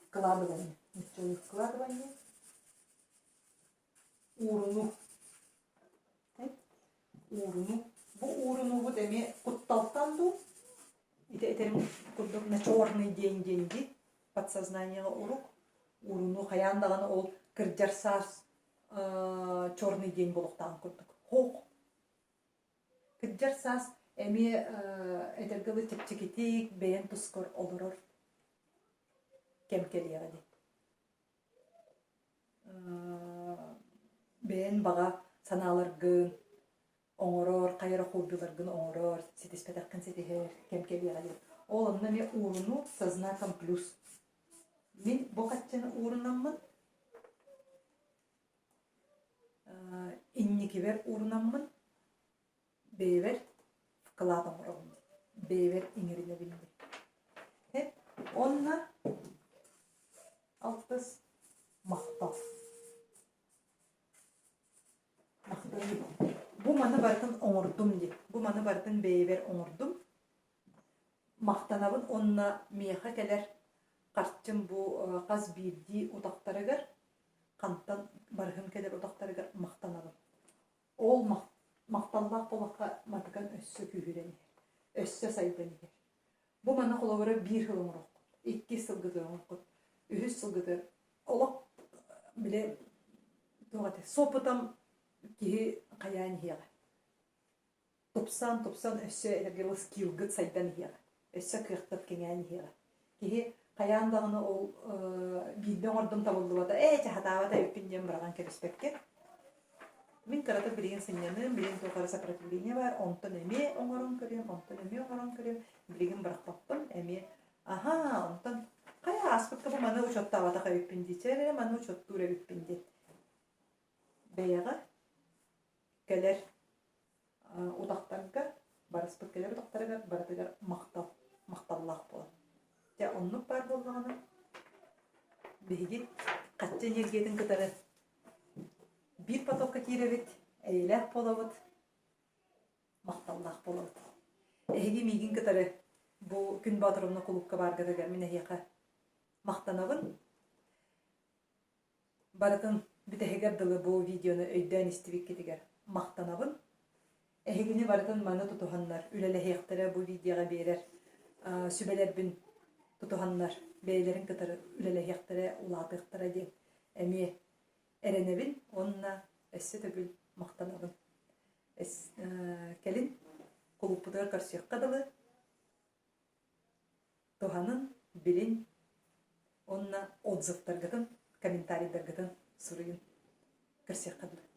вкладывание, нуччалыы вкладывание, уурунуу. Уурунуу. Бу уурунуубут эмиэ кутталтан дуу, ити этэрим курдук на черный день деньги подсознаниеҕа урук уурунуу хайаан даҕаны ол кырдьар саас черный день буолуохтааҕын курдук. Хоох Кырдьар саас эмиэ этэргэ дылы чэпчэкитик бэйэҥ тускар олорор кэм кэлиэҕэ дии. Бэйэҥ баҕа санааларгын оҥорор, хайа эрэ хоббиларгын оҥорор, ситиспэтэххин ситиһэр кэм кэлиэҕэ диэн. Ол онно эмиэ уурунуу со знаком плюс. Мин бу хаччыны уурунаммын Инникибэр уурунаммын бэйэбэр вклад оҥоробун бэйэбэр иҥэринэбин диэн. Уонна алтыс махтал. Махтаныы. Бу маны барытын оҥордум диэн. Бу маны барытын бэйэбэр оҥордум. Махтанабын уонна миэхэ кэлэр харчым бу хас биирдии утахтарыгар хантан барыһым кэлэр утахтарыгар махтанабын. Ол махталлаах буоллахха матыкан өссө күүһүрэн иһэр, өссө сайдан иһэр. Бу манна холобура биир сыл оҥороххут, иккис сылгытыгар оҥороххут, үһүс сылгытыгар олох бile туох этэ с опытом киһи хайаан иһиэҕэ. Тупсан, тупсан өссө этэргэ дылы скиллгыт сайдан иһиэҕэ, өссө кыахтат кэҥээн иһиэҕэ. Киһи хайаан даҕаны ол биирдэ оҥордум табыллыбата, ээ чэ сатаабата эбиппин диэн быраҕан кэбиспэккэ. Мин кыратык билигин сынньаныым, билигин туох эрэ сопротивление баар, онтон эмиэ оҥорон көрүөм, онтон эмиэ оҥорон көрүөм, билигин бырахпаппын, эмиэ аһаа, онтон хайа ааспыкка бу маны учуоттаабатах эбиппин дии, чэ эрэ маны учуоттуур эбиппин диэн. Бэйэҕэ кэлэр утахтарга, барыспыт кэлэр утахтарыгар барытыгар махтал, махталлаах буолар. Дьэ оннук баар буоллаҕына, биһиги хаччы энергиятын кытары биир потокка киирэбит, эйэлээх буолабыт, махталлаах буолабыт. Эһиги миигин кытары бу Күн Боотуровна кулуупка бааргытыгар мин эһиэхэ махтанабын. Барытын бүтэһигэр дылы бу видеону өйдөөн истибиккитигэр махтанабын. Эһигини барытын маны тутуһаннар үлэлэһиэхтэрэ бу видеоҕа биэрэр сүбэлэрбин тутуһаннар бэйэлэрин кытары үлэлэһиэхтэрэ, улаатыахтара диэн эмиэ эрэнэбин уонна өссө төгүл махтанабын. Кэлин кулууппутугар көрсүөххэ дылы Туһанын, билин уонна отзывтаргытын, комментарийдаргытын суруйун. Көрсүөххэ дылы.